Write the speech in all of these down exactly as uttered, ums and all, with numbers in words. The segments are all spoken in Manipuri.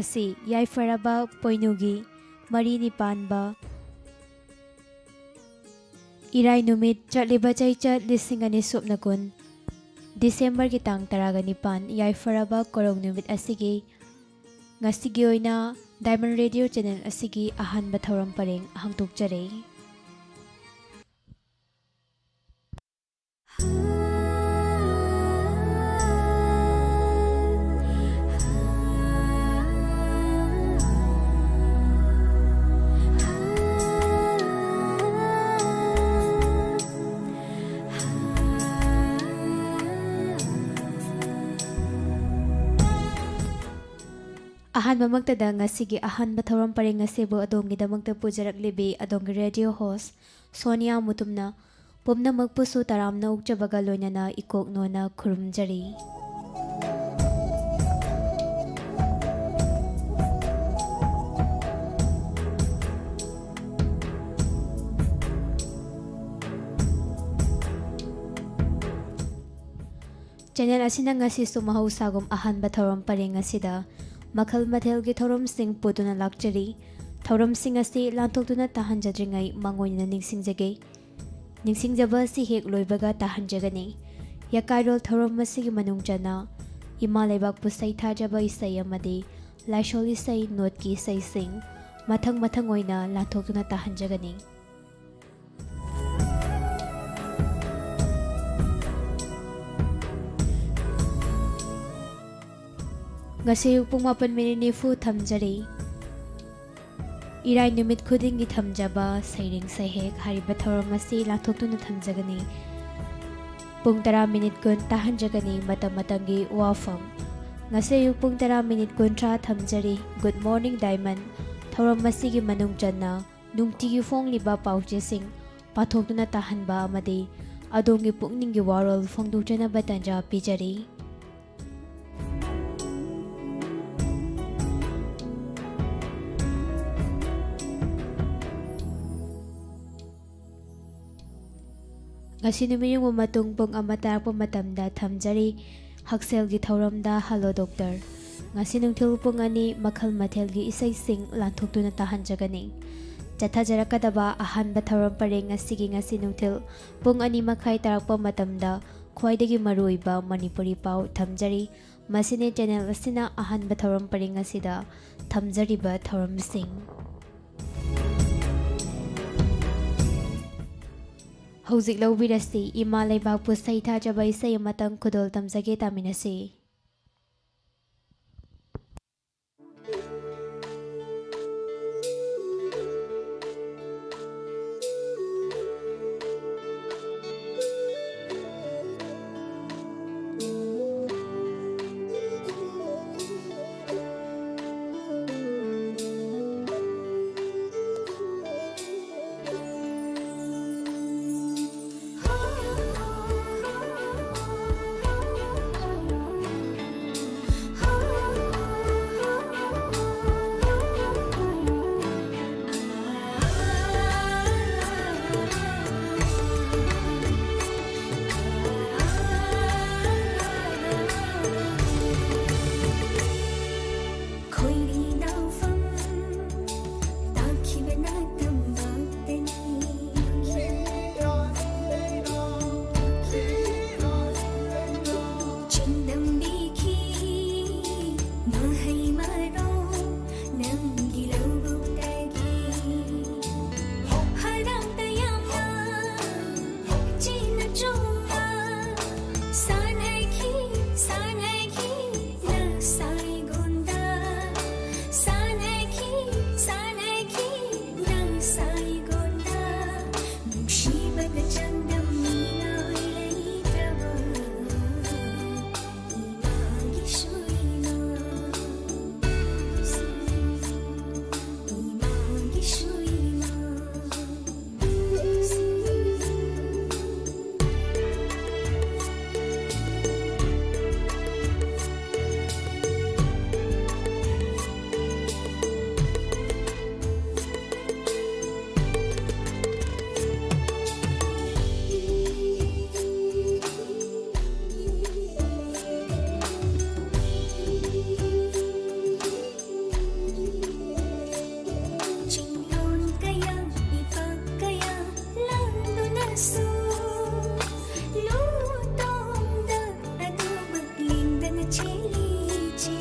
ꯑꯁꯤ ꯌꯥꯏꯐꯔꯕ ꯄꯣꯏꯅꯨꯒꯤ ꯃꯔꯤꯅꯤ ꯄꯥꯟꯕ ꯏꯔꯥꯏ ꯅꯨꯃꯤꯠ, ꯆꯠꯂꯤꯕ ꯆꯩꯆꯠ ꯂꯤꯁꯤꯡ ꯑꯅꯤ ꯁꯨꯞꯅ ꯀꯨꯟ, ꯗꯤꯁꯦꯝꯕꯔꯒꯤ ꯇꯥꯡ ꯇꯔꯥꯒ ꯅꯤꯄꯥꯟ, ꯌꯥꯏꯐꯔꯕ ꯀꯣꯔꯧ ꯅꯨꯃꯤꯠ ꯑꯁꯤꯒꯤ ꯉꯁꯤꯒꯤ ꯑꯣꯏꯅ Diamond Radio channel ꯑꯁꯤꯒꯤ ꯑꯍꯥꯟꯕ ꯊꯧꯔꯝ ꯄꯔꯦꯡ ꯍꯥꯡꯗꯣꯛꯆꯔꯤ꯫ ꯑꯍꯥꯟꯕꯃꯛꯇꯗ ꯉꯁꯤꯒꯤ ꯑꯍꯥꯟꯕ ꯊꯧꯔꯝ ꯄꯔꯦꯡ ꯑꯁꯤꯕꯨ ꯑꯗꯣꯝꯒꯤꯗꯃꯛꯇ ꯄꯨꯖꯔꯛꯂꯤꯕꯤ ꯑꯗꯣꯝꯒꯤ radio host ꯁꯣꯅꯤꯌꯥ ꯃꯨꯇꯨꯝꯅ ꯄꯨꯝꯅꯃꯛꯄꯨꯁꯨ ꯇꯔꯥꯝꯅ ꯑꯣꯛꯆꯕꯒ ꯂꯣꯏꯅꯅ ꯏꯀꯣꯛ ꯅꯣꯟꯅ ꯈꯨꯔꯨꯝꯖꯔꯤ꯫ Channel ꯑꯁꯤꯅ ꯉꯁꯤꯁꯨ ꯃꯍꯧꯁꯥꯒꯨꯝ ꯑꯍꯥꯟꯕ ꯊꯧꯔꯝ ꯄꯔꯦꯡ ꯑꯁꯤꯗ ꯃꯈꯜ ꯃꯊꯦꯜꯒꯤ ꯊꯧꯔꯝꯁꯤꯡ ꯄꯨꯗꯨꯅ ꯂꯥꯛꯆꯔꯤ꯫ ꯊꯧꯔꯝꯁꯤꯡ ꯑꯁꯤ ꯂꯥꯟꯊꯣꯛꯇꯨꯅ ꯇꯥꯍꯟꯖꯗ꯭ꯔꯤꯉꯩ ꯃꯥꯡꯑꯣꯏꯅꯅ ꯅꯤꯡꯁꯤꯡꯖꯒꯦ꯫ ꯅꯤꯡꯁꯤꯡꯖꯕ ꯑꯁꯤ ꯍꯦꯛ ꯂꯣꯏꯕꯒ ꯇꯥꯍꯟꯖꯒꯅꯤ꯫ ꯌꯀꯥꯏꯔꯣꯜ ꯊꯧꯔꯝ ꯑꯁꯤꯒꯤ ꯃꯅꯨꯡ ꯆꯟꯅ ꯏꯃꯥ ꯂꯩꯕꯥꯛꯄꯨ ꯁꯩꯊꯥꯖꯕ ꯏꯁꯩ ꯑꯃꯗꯤ ꯂꯥꯏꯁꯣꯜ ꯏꯁꯩ ꯅꯣꯠꯀꯤ ꯏꯁꯩꯁꯤꯡ ꯃꯊꯪ ꯃꯊꯪ ꯑꯣꯏꯅ ꯂꯥꯟꯊꯣꯛꯇꯨꯅ ꯇꯥꯍꯟꯖꯒꯅꯤ꯫ ꯉꯁꯤ ꯑꯌꯨꯛ ꯄꯨꯡ ꯃꯥꯄꯟ ꯃꯤꯅꯤꯠ ꯅꯤꯐꯨ ꯊꯝꯖꯔꯤ꯫ ꯏꯔꯥꯏ ꯅꯨꯃꯤꯠ ꯈꯨꯗꯤꯡꯒꯤ ꯊꯝꯖꯕ ꯁꯩꯔꯦꯡ ꯁꯩꯍꯦꯛ ꯍꯥꯏꯔꯤꯕ ꯊꯧꯔꯝ ꯑꯁꯤ ꯂꯥꯟꯊꯣꯛꯇꯨꯅ ꯊꯝꯖꯒꯅꯤ꯫ ꯄꯨꯡ ꯇꯔꯥ ꯃꯤꯅꯤꯠ ꯀꯨꯟ ꯇꯥꯍꯟꯖꯒꯅꯤ ꯃꯇꯝ ꯃꯇꯝꯒꯤ ꯋꯥꯐꯝ꯫ ꯉꯁꯤ ꯑꯌꯨꯛ ꯄꯨꯡ ꯇꯔꯥ ꯃꯤꯅꯤꯠ ꯀꯨꯟꯊ꯭ꯔꯥ ꯊꯝꯖꯔꯤ꯫ Good Morning Diamond ꯊꯧꯔꯝ ꯑꯁꯤꯒꯤ ꯃꯅꯨꯡ ꯆꯟꯅ ꯅꯨꯡꯇꯤꯒꯤ ꯐꯣꯡꯂꯤꯕ ꯄꯥꯎꯆꯦꯁꯤꯡ ꯄꯥꯊꯣꯛꯇꯨꯅ ꯇꯥꯍꯟꯕ ꯑꯃꯗꯤ ꯑꯗꯣꯝꯒꯤ ꯄꯨꯛꯅꯤꯡꯒꯤ ꯋꯥꯔꯣꯜ ꯐꯣꯡꯗꯣꯛꯆꯅꯕ ꯇꯥꯟꯖꯥ ꯄꯤꯖꯔꯤ꯫ ꯉꯁꯤ ꯅꯨꯃꯤꯠ ꯌꯨꯡꯕ ꯃꯇꯨꯡ ꯄꯨꯡ ꯑꯃ ꯇꯥꯔꯛꯄ ꯃꯇꯝꯗ ꯊꯝꯖꯔꯤ ꯍꯛꯁꯦꯜꯒꯤ ꯊꯧꯔꯝꯗ Hello Doctor꯫ ꯉꯁꯤ ꯅꯨꯡꯊꯤꯜ ꯄꯨꯡ ꯑꯅꯤ ꯃꯈꯜ ꯃꯊꯦꯜꯒꯤ ꯏꯁꯩꯁꯤꯡ ꯂꯥꯟꯊꯣꯛꯇꯨꯅ ꯇꯥꯍꯟꯖꯒꯅꯤ꯫ ꯆꯠꯊꯖꯔꯛꯀꯗꯕ ꯑꯍꯥꯟꯕ ꯊꯧꯔꯝ ꯄꯔꯦꯡ ꯑꯁꯤꯒꯤ ꯉꯁꯤ ꯅꯨꯡꯊꯤꯜ ꯄꯨꯡ ꯑꯅꯤ ꯃꯈꯥꯏ ꯇꯥꯔꯛꯄ ꯃꯇꯝꯗ ꯈ꯭ꯋꯥꯏꯗꯒꯤ ꯃꯔꯨꯑꯣꯏꯕ ꯃꯅꯤꯄꯨꯔꯤ ꯄꯥꯎ ꯊꯝꯖꯔꯤ꯫ ꯃꯁꯤꯅꯤ ꯆꯦꯅꯦꯜ ꯑꯁꯤꯅ ꯑꯍꯥꯟꯕ ꯊꯧꯔꯝ ꯄꯔꯦꯡ ꯑꯁꯤꯗ ꯊꯝꯖꯔꯤꯕ ꯊꯧꯔꯝꯁꯤꯡ꯫ ꯍꯧꯖꯤꯛ ꯂꯧꯕꯤꯔꯁꯤ, ꯏꯃꯥ ꯂꯩꯕꯥꯛꯄꯨ ꯁꯩꯊꯥꯖꯕ ꯏꯁꯩ ꯑꯃꯇꯪ ꯈꯨꯗꯣꯜ ꯇꯝꯖꯒꯦ, ꯇꯥꯃꯤꯟꯅꯁꯤ꯫ ꯁꯨ ꯂꯨꯇꯣꯡꯗ ꯑꯗꯨꯃꯛ ꯂꯦꯡꯗꯅ ꯆꯦꯜꯂꯤꯁꯦ꯫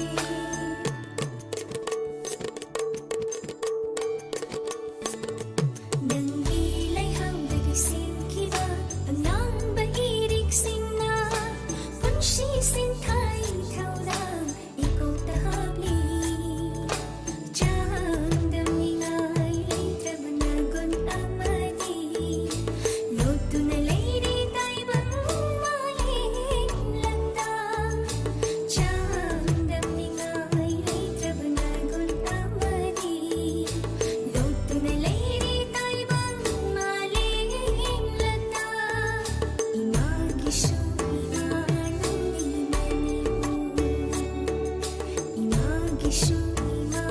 ꯅꯪꯒꯤ ꯂꯩꯍꯥꯎꯗꯒꯤ ꯁꯦꯝꯈꯤꯕ ꯑꯉꯥꯡꯕ ꯏꯔꯤꯛꯁꯤꯡꯅ ꯄꯨꯟꯁꯤ ꯁꯤꯟꯊꯥꯏ ꯊꯧꯗꯥꯡ ꯏꯀꯣꯛꯇ ꯍꯥꯞꯂꯤ꯫ ꯆꯥꯡꯗꯝꯅꯤꯡꯉꯥꯏ ꯂꯩꯇ꯭ꯔꯕ ꯅꯒꯨꯟ ꯑꯃꯗꯤ ꯂꯣꯠꯇꯨꯅ ꯂꯩꯔꯤ ꯇꯥꯏꯕꯪ ꯃꯥꯂꯦꯝ ꯂꯝꯗ꯫ ꯆꯥꯡꯗꯝꯅꯤꯡꯉꯥꯏ ꯂꯩꯇ꯭ꯔꯕ ꯅꯒꯨꯟ ꯑꯃꯗꯤ ꯂꯣꯠꯇꯨꯅ ꯂꯩꯔꯤ ꯇꯥꯏꯕꯪ ꯃꯥꯂꯦꯝ ꯂꯝꯗ꯫ ꯏꯃꯥꯒꯤꯁꯨ ꯏꯃꯥ ꯅꯪꯅꯤ ꯃꯅꯤꯄꯨꯔ꯫ ꯏꯃꯥꯒꯤꯁꯨ ꯏꯃꯥ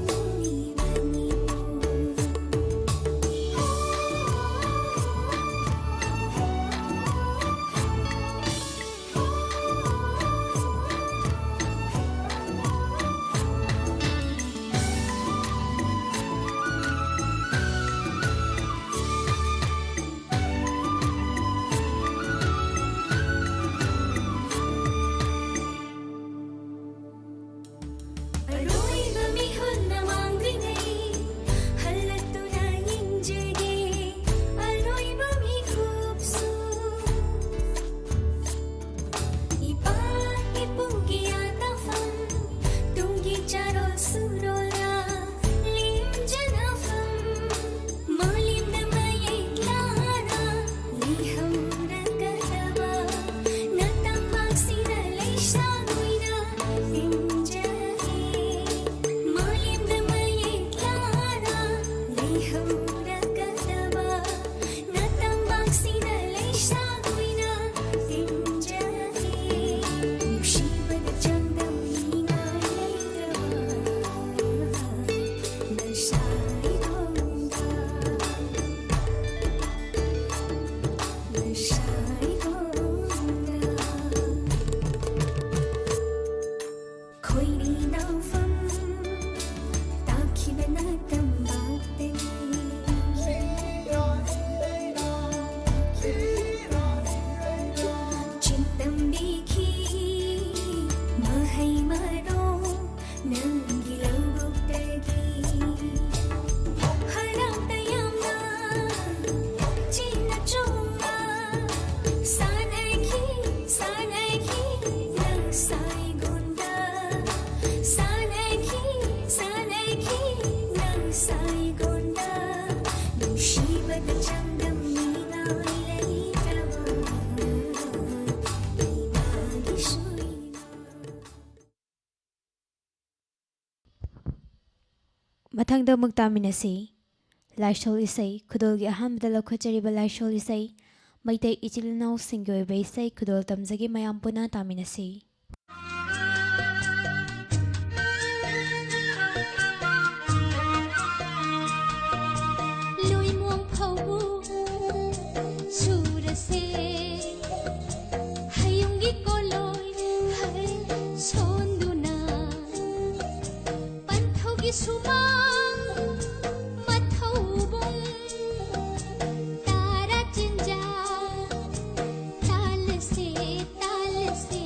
ꯅꯪꯅꯤ ꯃꯅꯤꯄꯨꯔ꯫ ꯑꯔꯣꯏꯕ ꯃꯤꯍꯨꯠ ꯃꯃꯥꯡꯗ꯭ꯔꯤꯉꯩ ꯍꯜꯂꯛꯇꯨꯅ ꯌꯦꯡꯖꯒꯦ꯫ ꯑꯔꯣꯏꯕ ꯃꯤꯀꯨꯞꯁꯨ ꯏꯄꯥ ꯏꯄꯨꯒꯤ ꯌꯥꯇꯥꯐꯝ ꯇꯨꯡꯒꯤ ꯆꯥꯔꯣꯜ ꯁꯨꯔꯣꯜꯅ ꯂꯦꯝꯖꯅꯐꯝ ꯃꯥꯂꯦꯝꯗ ꯃꯌꯦꯛ ꯂꯥꯅ ꯂꯩꯍꯧꯔꯒꯗꯕ ꯅꯇꯝꯄꯥꯛꯁꯤꯗ ꯂꯩꯁꯥꯡ ꯑꯣꯏꯅ ꯇꯤꯟꯖꯒꯦ꯫ ꯃꯥꯂꯦꯝꯗ ꯃꯌꯦꯛ ꯂꯥꯅ ꯂꯩꯍꯧꯔꯒꯗꯕ ꯅꯇꯝꯄꯥꯛꯁꯤꯗ ꯂꯩꯁꯥꯡ ꯑꯣꯏꯅ ꯇꯤꯟꯖꯒꯦ꯫ ꯅꯨꯡꯁꯤꯕꯗ ꯆꯥꯡꯗꯝꯅꯤꯡꯉꯥꯏ ꯂꯩꯇ꯭ꯔꯕ ꯅꯁꯥ ꯏꯇꯣꯝꯇ, ꯅꯁꯥ ꯏꯇꯣꯝꯇ꯫ ꯈꯣꯏꯔꯤ ꯅꯥꯎꯐꯝ ꯇꯥꯈꯤꯕ ꯅꯇꯝꯄꯥꯛꯇꯒꯤ꯫ ꯃꯊꯪꯗ ꯑꯃꯨꯛ ꯇꯥꯃꯤꯟꯅꯁꯤ꯫ ꯂꯥꯏꯁꯣꯜ ꯏꯁꯩ, ꯈꯨꯗꯣꯜꯒꯤ ꯑꯍꯥꯟꯕꯗ ꯂꯧꯈꯠꯆꯔꯤꯕ ꯂꯥꯏꯁꯣꯜ ꯏꯁꯩ, ꯃꯩꯇꯩ ꯏꯆꯤꯜ ꯏꯅꯥꯎꯁꯤꯡꯒꯤ ꯑꯣꯏꯕ ꯏꯁꯩ ꯈꯨꯗꯣꯜ ꯇꯝꯖꯒꯦ, ꯃꯌꯥꯝ ꯄꯨꯟꯅ ꯇꯥꯃꯤꯟꯅꯁꯤ꯫ ꯂꯣꯏꯃꯣꯡ ꯐꯧ ꯁꯨꯔꯁꯦ, ꯍꯌꯨꯝꯒꯤ ꯀꯣꯂꯣꯏ ꯍꯩ ꯁꯣꯟꯗꯨꯅ, ꯄꯟꯊꯧꯒꯤ ꯁꯨꯃꯥꯡ ꯃꯊꯧꯕꯨꯡ ꯇꯔꯥ ꯆꯤꯟꯖꯥ, ꯇꯥꯜꯂꯁꯦ, ꯇꯥꯜꯂꯁꯦ,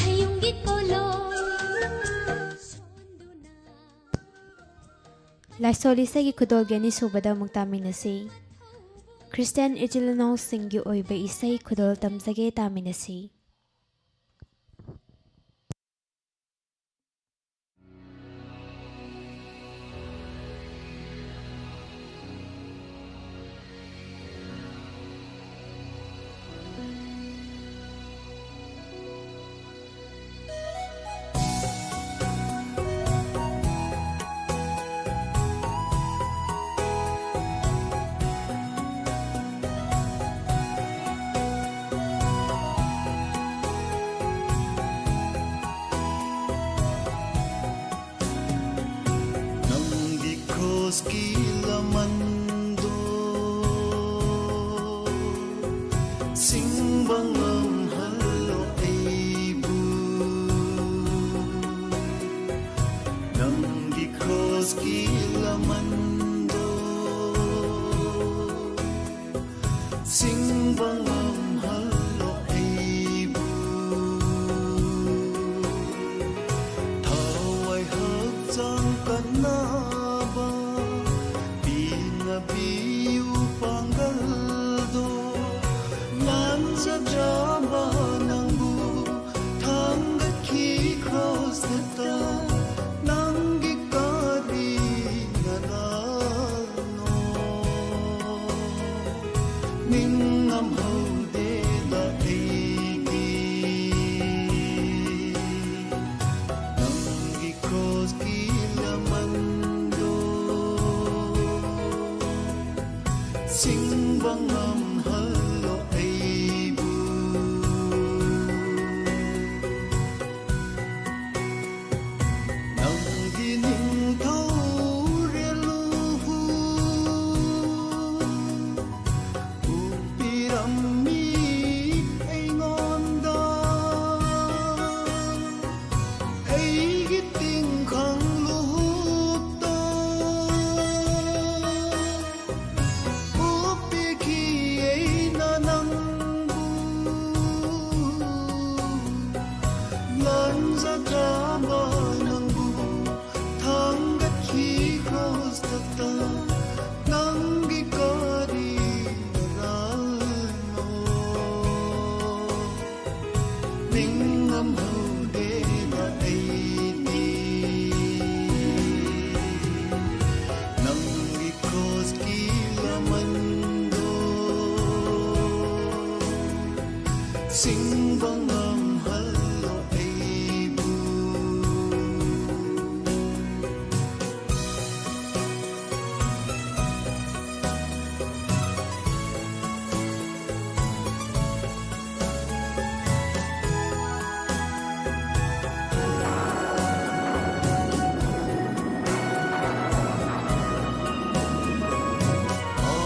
ꯍꯌꯨꯝꯒꯤ ꯀꯣꯂꯣꯝ ꯁꯣꯟꯗꯨꯅ꯫ ꯂꯥꯏꯁꯣꯜ ꯏꯁꯩꯒꯤ ꯈꯨꯗꯣꯜꯒꯤ ꯑꯅꯤꯁꯨꯕꯗ ꯑꯃꯨꯛ ꯇꯥꯃꯤꯟꯅꯁꯤ꯫ ꯈ꯭ꯔꯤꯁꯇꯤꯌꯥꯟ ꯏꯆꯤꯜ ꯏꯅꯥꯎꯁꯤꯡꯒꯤ ꯑꯣꯏꯕ ꯏꯁꯩ ꯈꯨꯗꯣꯜ ꯇꯝꯖꯒꯦ, ꯇꯥꯃꯤꯟꯅꯁꯤ꯫ ꯅꯪꯒꯤ ꯀ꯭ꯔꯣꯁꯀꯤ ꯂꯃꯟꯗꯣ ꯁꯤꯡꯕ ꯉꯝꯍꯜꯂꯣ ꯑꯩꯕꯨ꯫ ꯅꯪꯒꯤ ꯀ꯭ꯔꯣꯁꯀꯤ ꯂꯃꯟꯗꯣ ꯁꯤꯡꯕ ꯉꯝꯍꯜꯂꯣ ꯑꯩꯕꯨ꯫ ꯊꯋꯥꯏ ꯍꯛꯆꯥꯡ ꯀꯟꯅꯕ ꯄꯤꯅꯕꯤꯌꯨ ꯄꯥꯡꯒꯜꯗꯣ꯫ ꯂꯥꯟꯖꯗ꯭ꯔꯕ ꯅꯪꯕꯨ ꯊꯥꯡꯒꯠꯈꯤ ꯀ꯭ꯔꯣꯁꯇ꯫ ꯅꯪꯒꯤ ꯀꯔꯤꯅ ꯂꯥꯜꯅꯣ? ꯅꯤꯡꯉꯝꯍꯧꯗꯦꯗ ꯑꯩꯗꯤ ꯅꯪꯒꯤ ꯀ꯭ꯔꯣꯁꯀꯤ ꯂꯃꯟꯗꯣ꯫ ꯁꯤꯡꯕ ꯉꯝꯍꯜꯂꯣ ꯑꯩꯕꯨ꯫ ꯍꯧꯗꯦꯗ ꯑꯩꯗꯤ ꯅꯪꯒꯤ ꯀ꯭ꯔꯣꯁꯀꯤ ꯂꯃꯟꯗꯣ ꯁꯤꯡꯕ ꯉꯝꯍꯜꯂꯣ ꯑꯩꯕꯨ꯫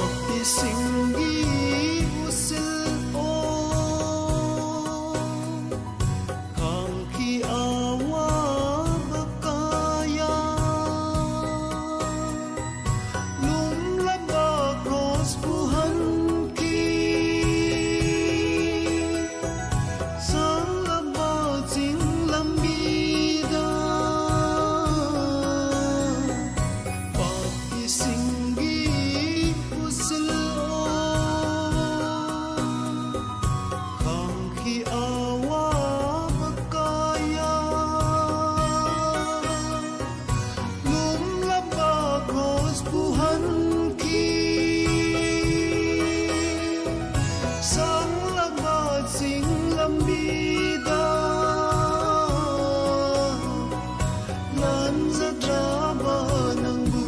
ꯄꯥꯄꯤꯁꯤꯡꯒꯤ ꯎꯁꯤꯜ ꯑꯣ, ꯈꯥꯡꯈꯤ ꯑꯋꯥꯕ ꯀꯌꯥ꯫ ꯂꯨꯝꯂꯕ ꯀ꯭ꯔꯣꯁ ꯄꯨꯍꯟꯈꯤ꯫ ꯁꯥꯡꯂꯕ ꯆꯤꯡ ꯂꯝꯕꯤꯗ ꯄꯥꯄꯤꯁꯤꯡꯒꯤ ꯎꯁꯤꯜ ꯑꯣ, ꯈꯥꯡꯈꯤ ꯑꯋꯥꯕ ꯀꯌꯥ꯫ ꯂꯨꯝꯂꯕ ꯀ꯭ꯔꯣꯁ ꯄꯨꯍꯟꯈꯤ꯫ ꯁꯥꯡꯂꯕ ꯆꯤꯡ ꯂꯝꯕꯤꯗ ꯂꯥꯟꯖꯗ꯭ꯔꯕ ꯅꯪꯕꯨ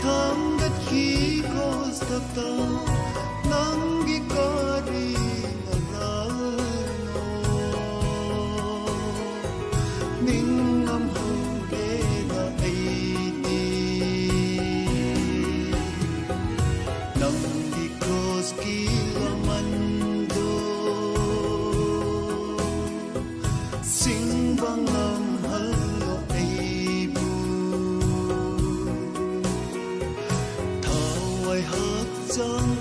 ꯊꯥꯡꯒꯠꯈꯤ ꯀ꯭ꯔꯣꯁꯇ꯫ ꯅꯪꯒꯤ ꯀꯔꯤ ꯃꯔꯜꯅꯣ? ꯅꯤꯡꯉꯝꯍꯧꯗꯦꯗ ꯑꯩꯗꯤ ꯅꯪꯒꯤ ꯀ꯭ꯔꯣꯁꯀꯤ ꯂꯃꯟꯗꯣ ꯁꯤꯡꯕ ꯉꯝꯍꯜꯂꯣ ꯑꯩꯕꯨ꯫ ꯊꯋꯥꯏ ꯍꯛꯆꯥꯡ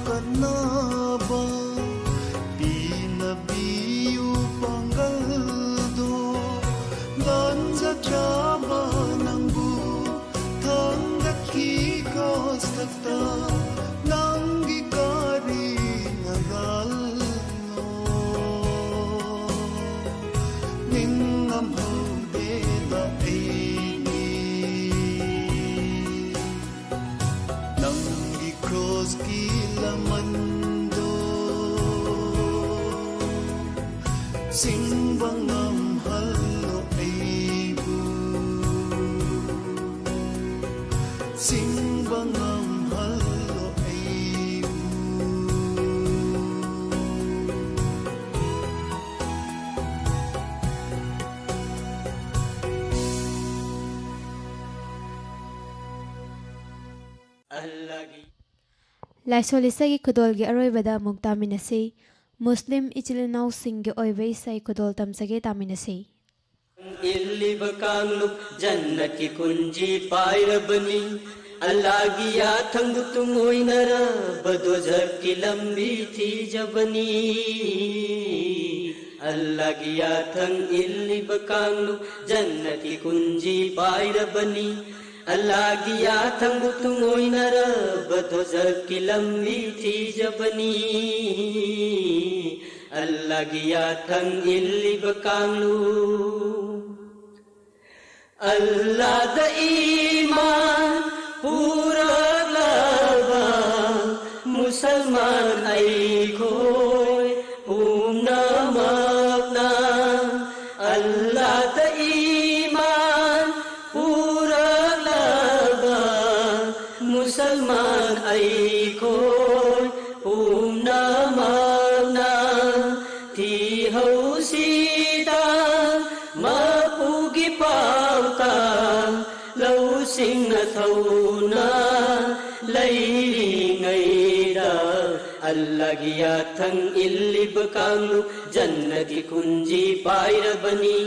ꯆꯤꯡꯕ ꯉꯝꯍꯜꯂꯣ ꯑꯩꯕꯨ, ꯆꯤꯡꯕ ꯉꯝꯍꯜꯂꯣ ꯑꯩꯕꯨ꯫ ꯑꯜꯂꯥꯍꯒꯤ ꯂꯥꯏꯁꯣꯜ ꯏꯁꯩꯒꯤ ꯈꯨꯗꯣꯜꯒꯤ ꯑꯔꯣꯏꯕꯗ ꯑꯃꯨꯛ ꯇꯥꯃꯤꯟꯅꯁꯤ꯫ ꯃꯨꯁꯂꯤꯝ ꯏꯆꯤꯜ ꯏꯅꯥꯎꯁꯤꯡꯒꯤ ꯑꯣꯏꯕ ꯏꯁꯩ ꯈꯨꯗꯣꯜ ꯇꯝꯖꯒꯦ, ꯇꯥꯃꯤꯟꯅꯁꯤ꯫ ꯏꯜꯂꯤꯕ ꯀꯥꯡꯂꯨꯞ ꯖꯟꯅꯠꯀꯤ ꯀꯨꯟꯖꯤ ꯄꯥꯏꯔꯕꯅꯤ꯫ ꯑꯜꯂꯥꯒꯤ ꯌꯥꯊꯪꯕꯨ ꯇꯨꯡꯑꯣꯏꯅꯔꯕ ꯗꯣꯖꯈꯀꯤ ꯂꯝꯕꯤ ꯊꯤꯖꯕꯅꯤ꯫ ꯑꯜꯂꯥꯒꯤ ꯌꯥꯊꯪ ꯏꯜꯂꯤꯕ ꯀꯥꯡꯂꯨꯞ ꯖꯟꯅꯠꯀꯤ ꯀꯨꯟꯖꯤ ꯄꯥꯏꯔꯕꯅꯤ꯫ ꯑꯜꯂꯥꯒꯤ ꯌꯥꯊꯪꯕꯨ ꯇꯨꯡꯑꯣꯏꯅꯔꯕ ꯗꯣꯖꯈꯀꯤ ꯂꯝꯕꯤ ꯊꯤꯖꯕꯅꯤ꯫ ꯑꯜꯂꯥꯒꯤ ꯌꯥꯊꯪ ꯏꯜꯂꯤꯕ ꯀꯥꯡꯂꯨꯞ꯫ ꯑꯜꯂꯥꯗ ꯏꯃꯥꯟ ꯄꯨꯔꯛꯂꯕ ꯃꯨꯁꯜꯃꯥꯟ ꯑꯩꯈꯣꯏ ꯄꯨꯝꯅꯃꯛꯅ꯫ ꯑꯜꯂꯥꯗ ꯏꯃꯥꯟ ꯄꯨꯔꯛꯂꯕ ꯃꯨꯁꯜꯃꯥꯟ ꯑꯩꯈꯣꯏ ꯄꯨꯝꯅꯃꯛꯅ ꯊꯤꯍꯧꯁꯤꯗ ꯃꯄꯨꯒꯤ ꯄꯥꯎꯇꯥꯛ ꯂꯧꯁꯤꯡꯅ ꯊꯧꯅ ꯂꯩꯔꯤꯉꯩꯗ꯫ ꯑꯜꯂꯥꯒꯤ ꯌꯥꯊꯪ ꯏꯜꯂꯤꯕ ꯀꯥꯡꯂꯨꯞ ꯖꯟꯅꯠꯀꯤ ꯀꯨꯟꯖꯤ ꯄꯥꯏꯔꯕꯅꯤ꯫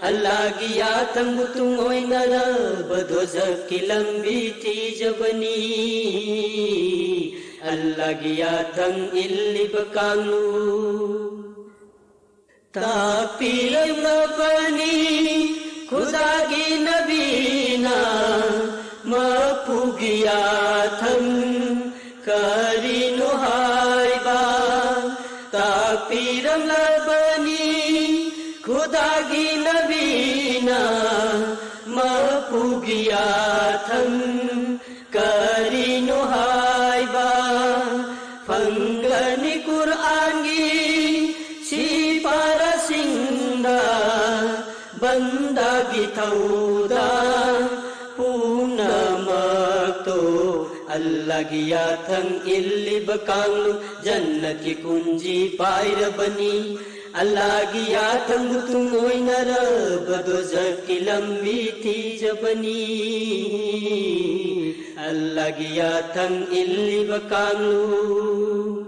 ꯑꯜꯂꯥꯒꯤ ꯌꯥꯊꯪꯕꯨ ꯇꯨꯡꯑꯣꯏꯅꯔꯕ ꯗꯣꯖꯈꯀꯤ ꯂꯝꯕꯤ ꯊꯤꯖꯕꯅꯤ꯫ ꯑꯜꯂꯥꯒꯤ ꯌꯥꯊꯪ ꯏꯜꯂꯤꯕ ꯀꯥꯡꯂꯨꯞ꯫ ꯇꯥꯛꯄꯤꯔꯝꯂꯕꯅꯤ ꯈꯨꯗꯥꯒꯤ ꯅꯕꯤꯅ ꯃꯄꯨꯒꯤ ꯌꯥꯊꯪ ꯀꯔꯤꯅꯣ ꯍꯥꯏꯕ꯫ ꯇꯥꯛꯄꯤꯔꯝꯂꯕꯅꯤ ꯈꯨꯗꯥꯒꯤ ꯅꯕꯤꯅ ꯃꯄꯨꯒꯤ ꯌꯥꯊꯪ ꯀꯔꯤꯅꯣ ꯍꯥꯏꯕ꯫ ꯐꯪꯒꯅꯤ ꯀꯨꯔꯑꯥꯟꯒꯤ ꯁꯤꯐꯥꯔꯁ ꯆꯟꯗꯥꯒꯤ ꯊꯧꯗꯥꯡ ꯄꯨꯝꯅꯃꯛꯇꯣ ꯑꯜꯂꯥꯒꯤ ꯌꯥꯊꯪ ꯏꯜꯂꯤꯕ ꯀꯥꯡꯂꯨꯞ ꯖꯟꯅꯠꯀꯤ ꯀꯨꯟꯖꯤ ꯄꯥꯏꯔꯕꯅꯤ꯫ ꯑꯜꯂꯥꯒꯤ ꯌꯥꯊꯪꯕꯨ ꯇꯨꯡ ꯑꯣꯏꯅꯔꯕ ꯗꯣꯖꯈꯀꯤ ꯂꯝꯕꯤ ꯊꯤꯖꯕꯅꯤ꯫ ꯑꯜꯂꯥꯒꯤ ꯌꯥꯊꯪ ꯏꯜꯂꯤꯕ ꯀꯥꯡꯂꯨꯞ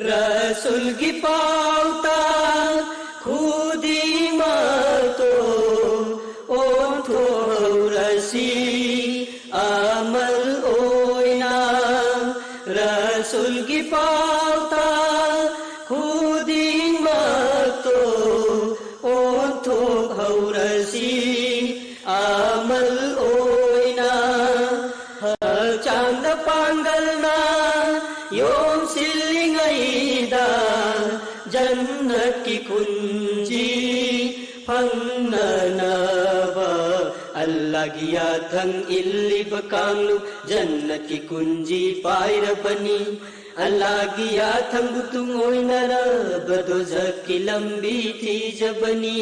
ꯔꯁꯨꯜꯒꯤ ꯄꯥꯎꯇꯥꯛ ꯈꯨꯗꯤꯡꯃꯛꯇꯣ ꯑꯣꯟꯊꯣꯛꯍꯧꯔꯁꯤ ꯑꯃꯜ ꯑꯣꯏꯅ꯫ ꯔꯁꯨꯜꯒꯤ ꯄꯥꯎꯇꯥꯛ ꯈꯨꯗꯤꯡꯃꯛꯇꯣ ꯑꯣꯟꯊꯣꯛꯍꯧꯔꯁꯤ ꯑꯃꯜ ꯑꯣꯏꯅ꯫ ꯍꯛꯆꯥꯡꯗ ꯄꯥꯡꯒꯜꯅ ꯌꯣꯝꯁꯤꯜꯂꯤꯉꯩꯗ ꯖꯟꯅꯠꯀꯤ ꯈꯨꯟꯖꯤ ꯐꯪꯅꯅꯕ ꯑꯜꯂꯥꯒꯤ ꯌꯥꯊꯪ ꯏꯜꯂꯤꯕ ꯀꯥꯡꯂꯨꯞ ꯖꯟꯅꯠꯀꯤ ꯀꯨꯟꯖꯤ ꯄꯥꯏꯔꯕꯅꯤ꯫ ꯑꯜꯂꯥꯒꯤ ꯌꯥꯊꯪꯕꯨ ꯇꯨꯡ ꯑꯣꯏꯅꯔꯕ ꯗꯣꯖꯈꯀꯤ ꯂꯝꯕꯤ ꯊꯤꯖꯕꯅꯤ꯫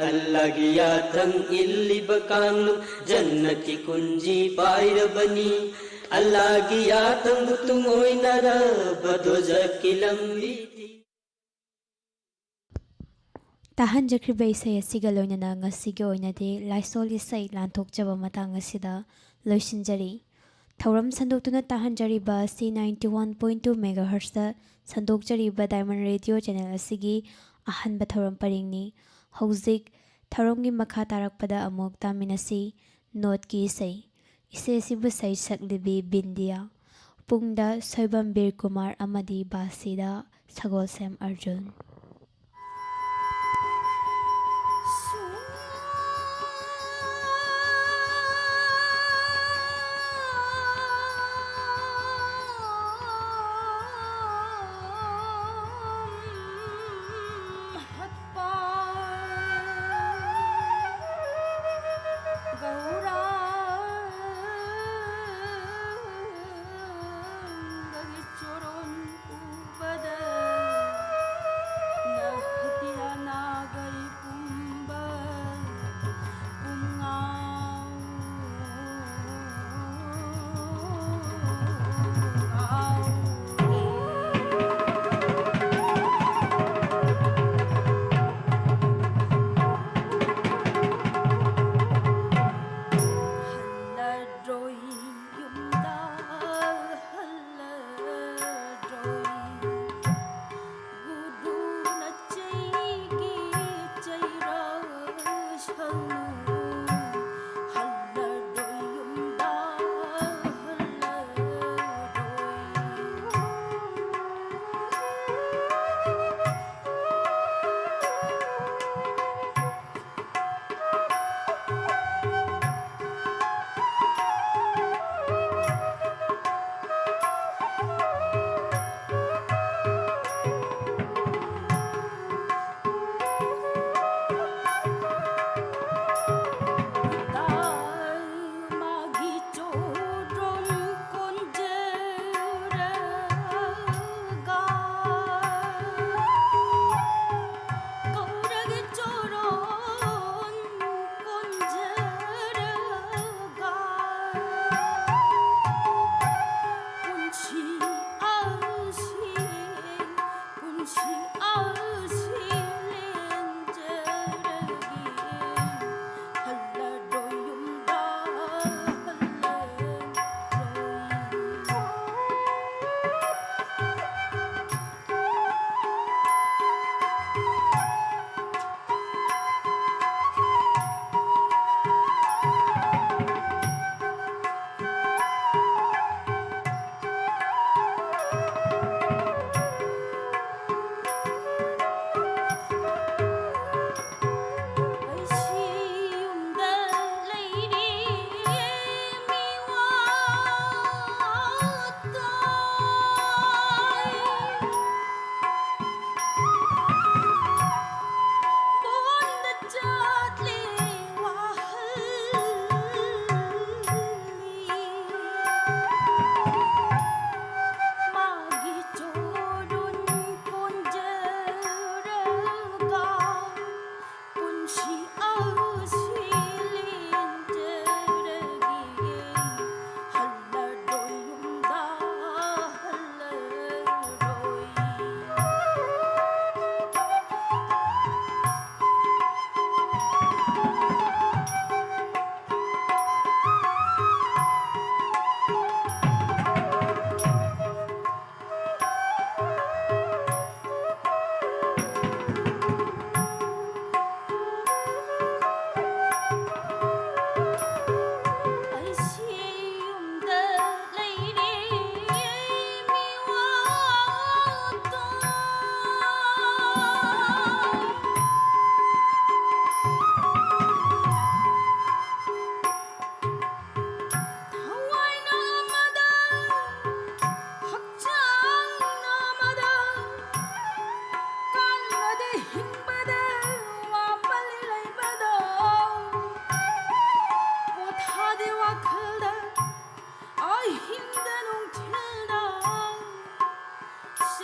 ꯑꯜꯂꯥꯒꯤ ꯌꯥꯊꯪ ꯏꯜꯂꯤꯕ ꯀꯥꯡꯂꯨꯞ ꯖꯟꯅꯠꯀꯤ ꯀꯨꯟꯖꯤ ꯄꯥꯏꯔꯕꯅꯤ꯫ ꯑꯜꯂꯥꯒꯤ ꯌꯥꯊꯪꯕꯨ ꯇꯨꯡ ꯑꯣꯏꯅꯔꯕ ꯗꯣꯖꯈꯀꯤ ꯂꯝꯕꯤ ꯊꯤ- ꯇꯥꯍꯟꯖꯈ꯭ꯔꯤꯕ ꯏꯁꯩ ꯑꯁꯤꯒ ꯂꯣꯏꯅꯅ ꯉꯁꯤꯒꯤ ꯑꯣꯏꯅꯗꯤ ꯂꯥꯏꯁꯣꯜ ꯏꯁꯩ ꯂꯥꯟꯊꯣꯛꯆꯕ ꯃꯇꯥꯡ ꯑꯁꯤꯗ ꯂꯣꯏꯁꯤꯟꯖꯔꯤ꯫ ꯊꯧꯔꯝ ꯁꯟꯗꯣꯛꯇꯨꯅ ꯇꯥꯍꯟꯖꯔꯤꯕ ꯑꯁꯤ ninety one point two megahertzꯇ ꯁꯟꯗꯣꯛꯆꯔꯤꯕ Diamond Radio channel ꯑꯁꯤꯒꯤ ꯑꯍꯥꯟꯕ ꯊꯧꯔꯝ ꯄꯔꯤꯡꯅꯤ꯫ ꯍꯧꯖꯤꯛ ꯊꯧꯔꯝꯒꯤ ꯃꯈꯥ ꯇꯥꯔꯛꯄꯗ ꯑꯃꯨꯛ ꯇꯥꯃꯤꯟꯅꯁꯤ꯫ ꯅꯣꯠꯀꯤ ꯏꯁꯩ꯫ ꯏꯁꯩ ꯑꯁꯤꯕꯨ ꯁꯩꯁꯛꯂꯤꯕꯤ ꯕꯤꯟꯗꯤꯌꯥ꯫ ꯄꯨꯡꯗ ꯁꯣꯏꯕꯝ ꯕꯤꯔ ꯀꯨꯃꯥꯔ ꯑꯃꯗꯤ ꯕꯥꯁꯤꯗ ꯁꯒꯣꯜꯁꯦꯝ ꯑꯔꯖꯨꯟ꯫ ꯒꯧꯔꯥꯡꯒꯒꯤ ꯆꯣꯔꯣꯟ ꯎꯕꯗ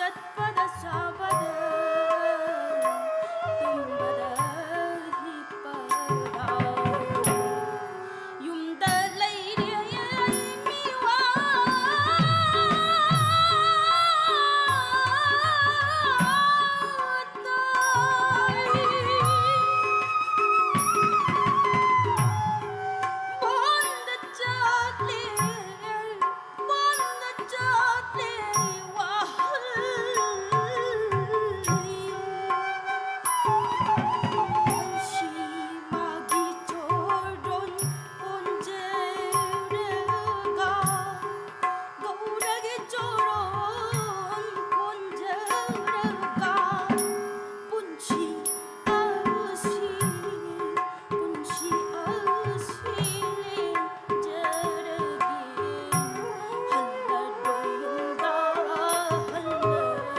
ꯆꯠꯄꯗ ꯆꯥꯕꯗ ꯇꯨꯝꯕꯗ ꯍꯤꯞꯄꯗ ꯌꯨꯝꯗ ꯂꯩꯔꯦ ꯃꯤꯋꯥ ꯕꯣꯟꯗ ꯆꯠꯂꯦ, ꯕꯣꯟꯗ ꯆꯠꯂꯦ ꯋꯥꯍꯜꯂꯤ꯫ ꯄꯨꯟꯁꯤ ꯃꯥꯒꯤ ꯆꯣꯔꯣꯟ ꯀꯣꯟꯖꯔꯒ ꯒꯧꯔꯒꯤ ꯆꯣꯔꯣꯟ ꯀꯣꯟꯖꯔꯒ ꯄꯨꯟꯁꯤ ꯑꯁꯤ, ꯄꯨꯟꯁꯤ ꯑꯁꯤ ꯂꯦꯟꯖꯔꯒꯦ꯫ ꯍꯜꯂꯔꯣꯏ ꯌꯨꯝꯗ ꯍꯜꯂꯔꯣꯏ꯫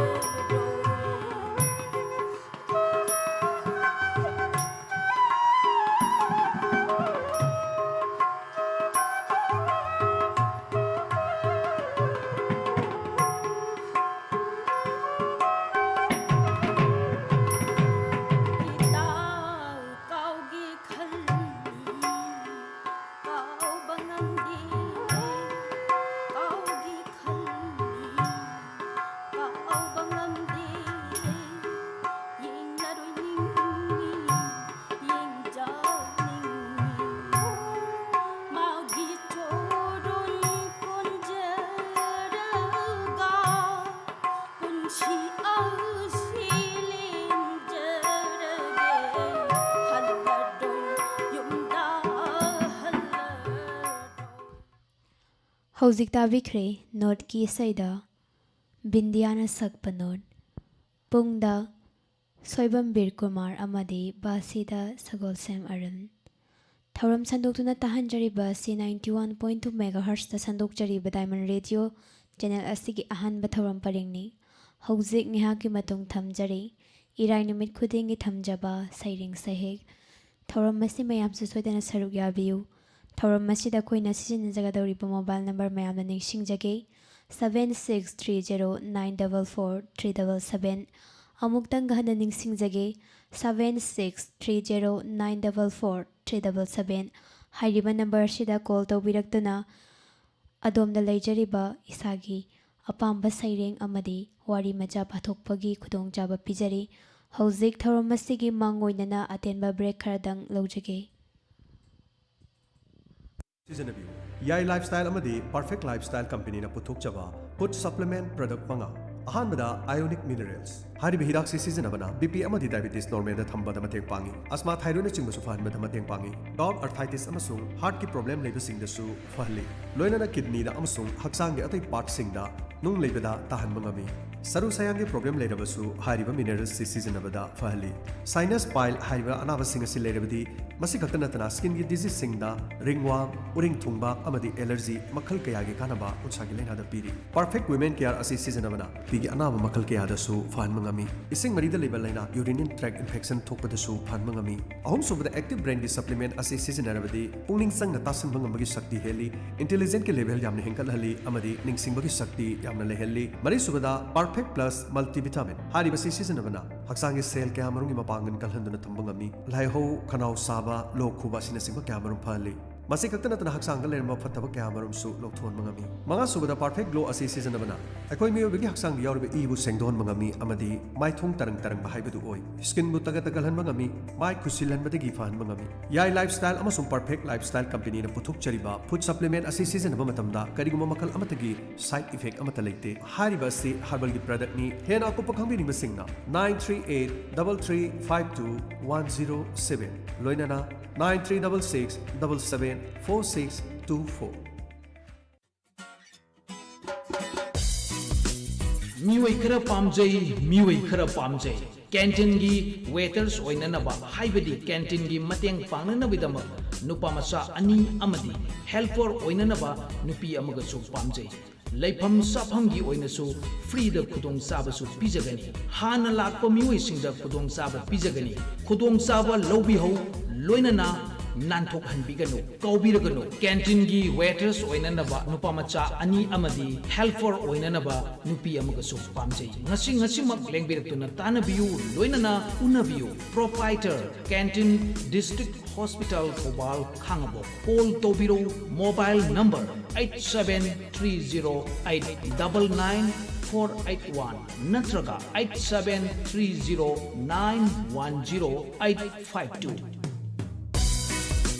ꯏꯇꯥꯎ ꯀꯥꯎꯒꯦ ꯈꯜꯂꯤ, ꯀꯥꯎꯕ ꯉꯝꯗꯦ, ꯀꯥꯎꯒꯦ ꯈꯜꯂꯤ, ꯀꯥꯎꯕ ꯉꯝꯗꯦ, ꯌꯦꯡꯂꯔꯣꯏ ꯅꯤꯡꯉꯤ, ꯌꯦꯡꯖꯅꯤꯡꯉꯤ꯫ ꯃꯥꯒꯤ ꯆꯣꯔꯣꯟ ꯀꯣꯟꯖꯔꯒ ꯄꯨꯟꯁꯤ ꯑꯁꯤ ꯂꯦꯟꯖꯔꯒꯦ꯫ ꯍꯜꯂꯔꯣꯏ ꯌꯨꯝꯗ ꯍꯜꯂꯔꯣꯏ꯫ ꯍꯧꯖꯤꯛ ꯇꯥꯕꯤꯈ꯭ꯔꯦ ꯅꯣꯠꯀꯤ ꯏꯁꯩꯗ ꯕꯤꯟꯗꯤꯌꯥꯅ ꯁꯛꯄ ꯅꯣꯠ꯫ ꯄꯨꯡꯗ ꯁꯣꯏꯕꯝ ꯕꯤꯔ ꯀꯨꯃꯥꯔ ꯑꯃꯗꯤ ꯕꯥꯁꯤꯗ ꯁꯒꯣꯜꯁꯦꯝ ꯑꯔꯨꯟ꯫ ꯊꯧꯔꯝ ꯁꯟꯗꯣꯛꯇꯨꯅ ꯇꯥꯍꯟꯖꯔꯤꯕ ꯑꯁꯤ ninety one point two megahertzꯇ ꯁꯟꯗꯣꯛꯆꯔꯤꯕ Diamond Radio channel ꯑꯁꯤꯒꯤ ꯑꯍꯥꯟꯕ ꯊꯧꯔꯝ ꯄꯔꯤꯡꯅꯤ꯫ ꯍꯧꯖꯤꯛ ꯉꯥꯏꯍꯥꯛꯀꯤ ꯃꯇꯨꯡ ꯊꯝꯖꯔꯤ ꯏꯔꯥꯏ ꯅꯨꯃꯤꯠ ꯈꯨꯗꯤꯡꯒꯤ ꯊꯝꯖꯕ ꯁꯩꯔꯦꯡ ꯁꯩꯍꯦꯛ꯫ ꯊꯧꯔꯝ ꯑꯁꯤ ꯃꯌꯥꯝꯁꯨ ꯁꯣꯏꯗꯅ ꯁꯔꯨꯛ ꯌꯥꯕꯤꯌꯨ꯫ ꯊꯧꯔꯝ ꯑꯁꯤꯗ ꯑꯩꯈꯣꯏꯅ ꯁꯤꯖꯤꯟꯅꯖꯒꯗꯧꯔꯤꯕ mobile number ꯃꯌꯥꯝꯅ ꯅꯤꯡꯁꯤꯡꯖꯒꯦ: seven six three zero nine double four three double seven꯫ ꯑꯃꯨꯛꯇꯪꯒ ꯍꯟꯅ ꯅꯤꯡꯁꯤꯡꯖꯒꯦ, seven six three zero nine double four three double seven꯫ ꯍꯥꯏꯔꯤꯕ ꯅꯝꯕꯔꯁꯤꯗ ꯀꯣꯜ ꯇꯧꯕꯤꯔꯛꯇꯨꯅ ꯑꯗꯣꯝꯗ ꯂꯩꯖꯔꯤꯕ ꯏꯁꯥꯒꯤ ꯑꯄꯥꯝꯕ ꯁꯩꯔꯦꯡ ꯑꯃꯗꯤ ꯋꯥꯔꯤ ꯃꯆꯥ ꯄꯥꯊꯣꯛꯄꯒꯤ ꯈꯨꯗꯣꯡꯆꯥꯕ ꯄꯤꯖꯔꯤ꯫ ꯍꯧꯖꯤꯛ ꯊꯧꯔꯝ ꯑꯁꯤꯒꯤ ꯃꯥꯡ ꯑꯣꯏꯅꯅ ꯑꯇꯦꯟꯕ ꯕ꯭ꯔꯦꯛ ꯈꯔꯗꯪ ꯂꯧꯖꯒꯦ꯫ ꯁꯤꯖꯤꯟꯅꯕꯤꯌꯨ꯫ ꯌꯥꯏ ꯂꯥꯏꯐꯁ꯭ꯇꯥꯏꯜ ꯑꯃꯗꯤ ꯄꯔꯐꯦꯛ ꯂꯥꯏꯐꯁ꯭ꯇꯥꯏꯜ ꯀꯝꯄꯦꯅꯤꯅ ꯄꯨꯊꯣꯛꯆꯕ ꯐꯨꯗ ꯁꯄ꯭ꯂꯤꯃꯦꯟꯠ ꯄ꯭ꯔꯗꯛ ꯃꯉꯥ꯫ ꯑꯍꯥꯟꯕꯗ, ꯑꯥꯏꯑꯣꯅꯤꯛ ꯃꯤꯅꯔꯦꯜꯁ꯫ ꯍꯥꯏꯔꯤꯕ ꯍꯤꯗꯥꯛꯁꯤ ꯁꯤꯖꯤꯟꯅꯕꯅ ꯕꯤ ꯄꯤ ꯑꯃꯗꯤ ꯗꯥꯏꯕꯦꯇꯤꯁ ꯅꯣꯔꯃꯦꯜꯗ ꯊꯝꯕꯗ ꯃꯇꯦꯡ ꯄꯥꯡꯏ, ꯑꯁꯃꯥ ꯊꯥꯏꯔꯣꯏꯗꯅꯆꯤꯡꯕꯁꯨ ꯐꯍꯟꯕꯗ ꯃꯇꯦꯡ ꯄꯥꯡꯏ, ꯒꯥꯎꯠ, ꯑꯔꯊꯥꯏꯇꯤꯁ ꯑꯃꯁꯨꯡ ꯍꯥꯔꯠꯀꯤ ꯄ꯭ꯔꯣꯕ꯭ꯂꯦꯝ ꯂꯩꯕꯁꯤꯡꯗꯁꯨ ꯐꯍꯜꯂꯤ꯫ ꯂꯣꯏꯅꯅ ꯀꯤꯗꯅꯤꯗ ꯑꯃꯁꯨꯡ ꯍꯛꯆꯥꯡꯒꯤ ꯑꯇꯩ ꯄꯥꯔꯠꯁꯤꯡꯗ ꯅꯨꯡ ꯂꯩꯕꯗ ꯇꯥꯍꯟꯕ ꯉꯝꯃꯤ꯫ ꯁꯔꯨ ꯁꯌꯥꯡꯒꯤ ꯄ꯭ꯔꯣꯕ꯭ꯂꯦꯝ ꯂꯩꯔꯕꯁꯨ ꯍꯥꯏꯔꯤꯕ ꯃꯤꯅꯔꯦꯜꯁꯁꯤ ꯁꯤꯖꯤꯟꯅꯕꯗ ꯐꯍꯜꯂꯤ꯫ ꯁꯥꯏꯅꯁ, ꯄꯥꯏꯜ ꯍꯥꯏꯔꯤꯕ ꯑꯅꯥꯕꯁꯤꯡ ꯑꯁꯤ ꯂꯩꯔꯕꯗꯤ ꯃꯁꯤ ꯈꯛꯇ ꯅꯠꯇꯅ ꯁ꯭ꯀꯤꯟꯒꯤ ꯗꯤꯖꯤꯖꯁꯤꯡꯗ, ꯔꯤꯡꯋꯥꯝ, ꯎꯔꯤꯡ ꯊꯨꯡꯕ ꯑꯃꯗꯤ ꯑꯦꯂꯔꯖꯤ ꯃꯈꯜ ꯀꯌꯥꯒꯤ ꯀꯥꯟꯅꯕ ꯎꯟꯁꯥꯒꯤ ꯂꯥꯏꯅꯥꯗ ꯄꯤꯔꯤ꯫ ꯄꯔꯐꯦꯛ ꯋꯤꯃꯦꯟ ꯀꯦꯌꯔ ꯑꯁꯤ ꯁꯤꯖꯤꯟꯅꯕꯅ ꯅꯨꯄꯤꯒꯤ ꯑꯅꯥꯕ ꯃꯈꯜ ꯀꯌꯥꯗꯁꯨ ꯐꯍꯟꯕ ꯉꯝꯃꯤ꯫ ꯏꯁꯤꯡ ꯃꯔꯤꯗ ꯂꯩꯕ ꯂꯥꯏꯅꯥ, ꯌꯨꯔꯤꯅꯦꯟ ꯇ꯭ꯔꯦꯛ ꯏꯟꯐꯦꯛꯁꯟ ꯊꯣꯛꯄꯗꯁꯨ ꯐꯍꯟꯕ ꯉꯝꯃꯤ꯫ ꯑꯍꯨꯝꯁꯨꯕꯗ, ꯑꯦꯛꯇꯤꯚ ꯕ꯭ꯔꯦꯟꯒꯤ ꯁꯄ꯭ꯂꯤꯃꯦꯟꯠ ꯑꯁꯤ ꯁꯤꯖꯤꯟꯅꯔꯕꯗꯤ ꯄꯨꯛꯅꯤꯡ ꯆꯪꯅ ꯇꯥꯁꯤꯟꯕ ꯉꯝꯕꯒꯤ ꯁꯛꯇꯤ ꯍꯦꯜꯂꯤ, ꯏꯟꯇꯦꯂꯤꯖꯦꯟꯁꯀꯤ ꯂꯦꯚꯦꯜ ꯌꯥꯝꯅ ꯍꯦꯟꯒꯠꯍꯜꯂꯤ ꯑꯃꯗꯤ ꯅꯤꯡꯁꯤꯡꯕꯒꯤ ꯁꯛꯇꯤ ꯌꯥꯝꯅ ꯂꯩꯍꯜꯂꯤ꯫ ꯃꯔꯤꯁꯨꯕꯗ, ꯄꯔꯐꯦꯛ ꯄ꯭ꯂꯁ ꯃꯜꯇꯤꯚꯤꯇꯥꯃꯤꯟ꯫ ꯍꯥꯏꯔꯤꯕꯁꯤ ꯁꯤꯖꯤꯟꯅꯕꯅ ꯍꯛꯆꯥꯡꯒꯤ ꯁꯦꯜ ꯀꯌꯥꯃꯔꯨꯝꯒꯤ ꯃꯄꯥꯡꯒꯜ ꯀꯜꯍꯟꯗꯨꯅ ꯊꯝꯕ ꯉꯝꯃꯤ꯫ ꯂꯥꯏꯍꯧ, ꯈꯅꯥꯎ ꯁꯥꯕ, ꯂꯣꯛ ꯈꯨꯕ ꯑꯁꯤꯅꯆꯤꯡꯕ ꯀꯌꯥꯃꯔꯨꯝ ꯐꯍꯜꯂꯤ꯫ ꯃꯁꯤ ꯈꯛꯇ ꯅꯠꯇꯅ ꯍꯛꯆꯥꯡꯗ ꯂꯩꯔꯝꯕ ꯐꯠꯇꯕ ꯀꯌꯥꯃꯔꯨꯝꯁꯨ ꯂꯧꯊꯣꯛꯍꯟꯕ ꯉꯝꯃꯤ꯫ ꯃꯉꯥꯁꯨꯕꯗ, ꯄꯔꯐꯦꯛ ꯒ꯭ꯂꯣ ꯑꯁꯤ ꯁꯤꯖꯤꯟꯅꯕꯅ ꯑꯩꯈꯣꯏ ꯃꯤꯑꯣꯏꯕꯒꯤ ꯍꯛꯆꯥꯡꯗ ꯌꯥꯎꯔꯤꯕ ꯏꯕꯨ ꯁꯦꯡꯗꯣꯛꯍꯟꯕ ꯉꯝꯃꯤ ꯑꯃꯗꯤ ꯃꯥꯏꯊꯣꯡ ꯇꯔꯪ ꯇꯔꯪꯕ ꯍꯥꯏꯕꯗꯨ ꯑꯣꯏ꯫ ꯁ꯭ꯀꯤꯟꯕꯨ ꯇꯒꯠ ꯇꯒꯠꯍꯟꯕ ꯉꯝꯃꯤ, ꯃꯥꯏ ꯈꯨꯁꯤꯜꯍꯟꯕꯗꯒꯤ ꯐꯍꯟꯕ ꯉꯝꯃꯤ꯫ ꯌꯥꯏ ꯂꯥꯏꯐꯁ꯭ꯇꯥꯏꯜ ꯑꯃꯁꯨꯡ ꯄꯔꯐꯦꯛ ꯂꯥꯏꯐꯁ꯭ꯇꯥꯏꯜ ꯀꯝꯄꯦꯅꯤꯅ ꯄꯨꯊꯣꯛꯆꯔꯤꯕ ꯐꯨꯗ ꯁꯄ꯭ꯂꯤꯃꯦꯟꯠ ꯑꯁꯤ ꯁꯤꯖꯤꯟꯅꯕ ꯃꯇꯝꯗ ꯀꯔꯤꯒꯨꯝꯕ ꯃꯈꯜ ꯑꯃꯠꯇꯒꯤ ꯁꯥꯏꯗ ꯏꯐꯦꯛ ꯑꯃꯠꯇ ꯂꯩꯇꯦ꯫ ꯍꯥꯏꯔꯤꯕ ꯑꯁꯤ ꯍꯔꯕꯜꯒꯤ ꯄ꯭ꯔꯗꯛꯅꯤ꯫ ꯍꯦꯟꯅ ꯑꯀꯨꯞꯄ ꯈꯪꯕꯤꯅꯤꯡꯕꯁꯤꯡꯅ nine three eight double three five two one zero seven, ꯂꯣꯏꯅꯅ nine three double six double seven four six two four꯫ ꯃꯤꯑꯣꯏ ꯈꯔ ꯄꯥꯝꯖꯩ, ꯃꯤꯑꯣꯏ ꯈꯔ ꯄꯥꯝꯖꯩ꯫ ꯀꯦꯟꯇꯤꯟꯒꯤ ꯋꯦꯇꯔꯁ ꯑꯣꯏꯅꯅꯕ, ꯍꯥꯏꯕꯗꯤ ꯀꯦꯟꯇꯤꯟꯒꯤ ꯃꯇꯦꯡ ꯄꯥꯡꯅꯅꯕꯒꯤꯗꯃꯛ ꯅꯨꯄꯥ ꯃꯆꯥ ꯑꯅꯤ ꯑꯃꯗꯤ ꯍꯦꯜꯄꯔ ꯑꯣꯏꯅꯅꯕ ꯅꯨꯄꯤ ꯑꯃꯒꯁꯨ ꯄꯥꯝꯖꯩ꯫ ꯂꯩꯐꯝ ꯆꯥꯐꯝꯒꯤ ꯑꯣꯏꯅꯁꯨ ꯐ꯭ꯔꯤꯗ ꯈꯨꯗꯣꯡꯆꯥꯕꯁꯨ ꯄꯤꯖꯒꯅꯤ꯫ ꯍꯥꯟꯅ ꯂꯥꯛꯄ ꯃꯤꯑꯣꯏꯁꯤꯡꯗ ꯈꯨꯗꯣꯡꯆꯥꯕ ꯄꯤꯖꯒꯅꯤ꯫ ꯈꯨꯗꯣꯡꯆꯥꯕ ꯂꯧꯕꯤꯍꯧ, ꯂꯣꯏꯅꯅ ꯅꯥꯟꯊꯣꯛꯍꯟꯕꯤꯒꯅꯨ꯫ ꯀꯥꯎꯕꯤꯔꯒꯅꯨ, ꯀꯦꯟꯇꯤꯟꯒꯤ ꯋꯦꯇ꯭ꯔꯦꯁ ꯑꯣꯏꯅꯅꯕ ꯅꯨꯄꯥ ꯃꯆꯥ ꯑꯅꯤ ꯑꯃꯗꯤ ꯍꯦꯜꯄꯔ ꯑꯣꯏꯅꯅꯕ ꯅꯨꯄꯤ ꯑꯃꯒꯁꯨ ꯄꯥꯝꯖꯩ꯫ ꯉꯁꯤ, ꯉꯁꯤꯃꯛ ꯂꯦꯡꯕꯤꯔꯛꯇꯨꯅ ꯇꯥꯟꯅꯕꯤꯌꯨ, ꯂꯣꯏꯅꯅ ꯎꯅꯕꯤꯌꯨ꯫ Proprietor, canteen, district hospital, Thoubal, Khangabok. Call ꯇꯧꯕꯤꯔꯧ, mobile number eight seven three zero eight double nine four eight one ꯅꯠꯇ꯭ꯔꯒ eight seven three zero nine one zero eight five two.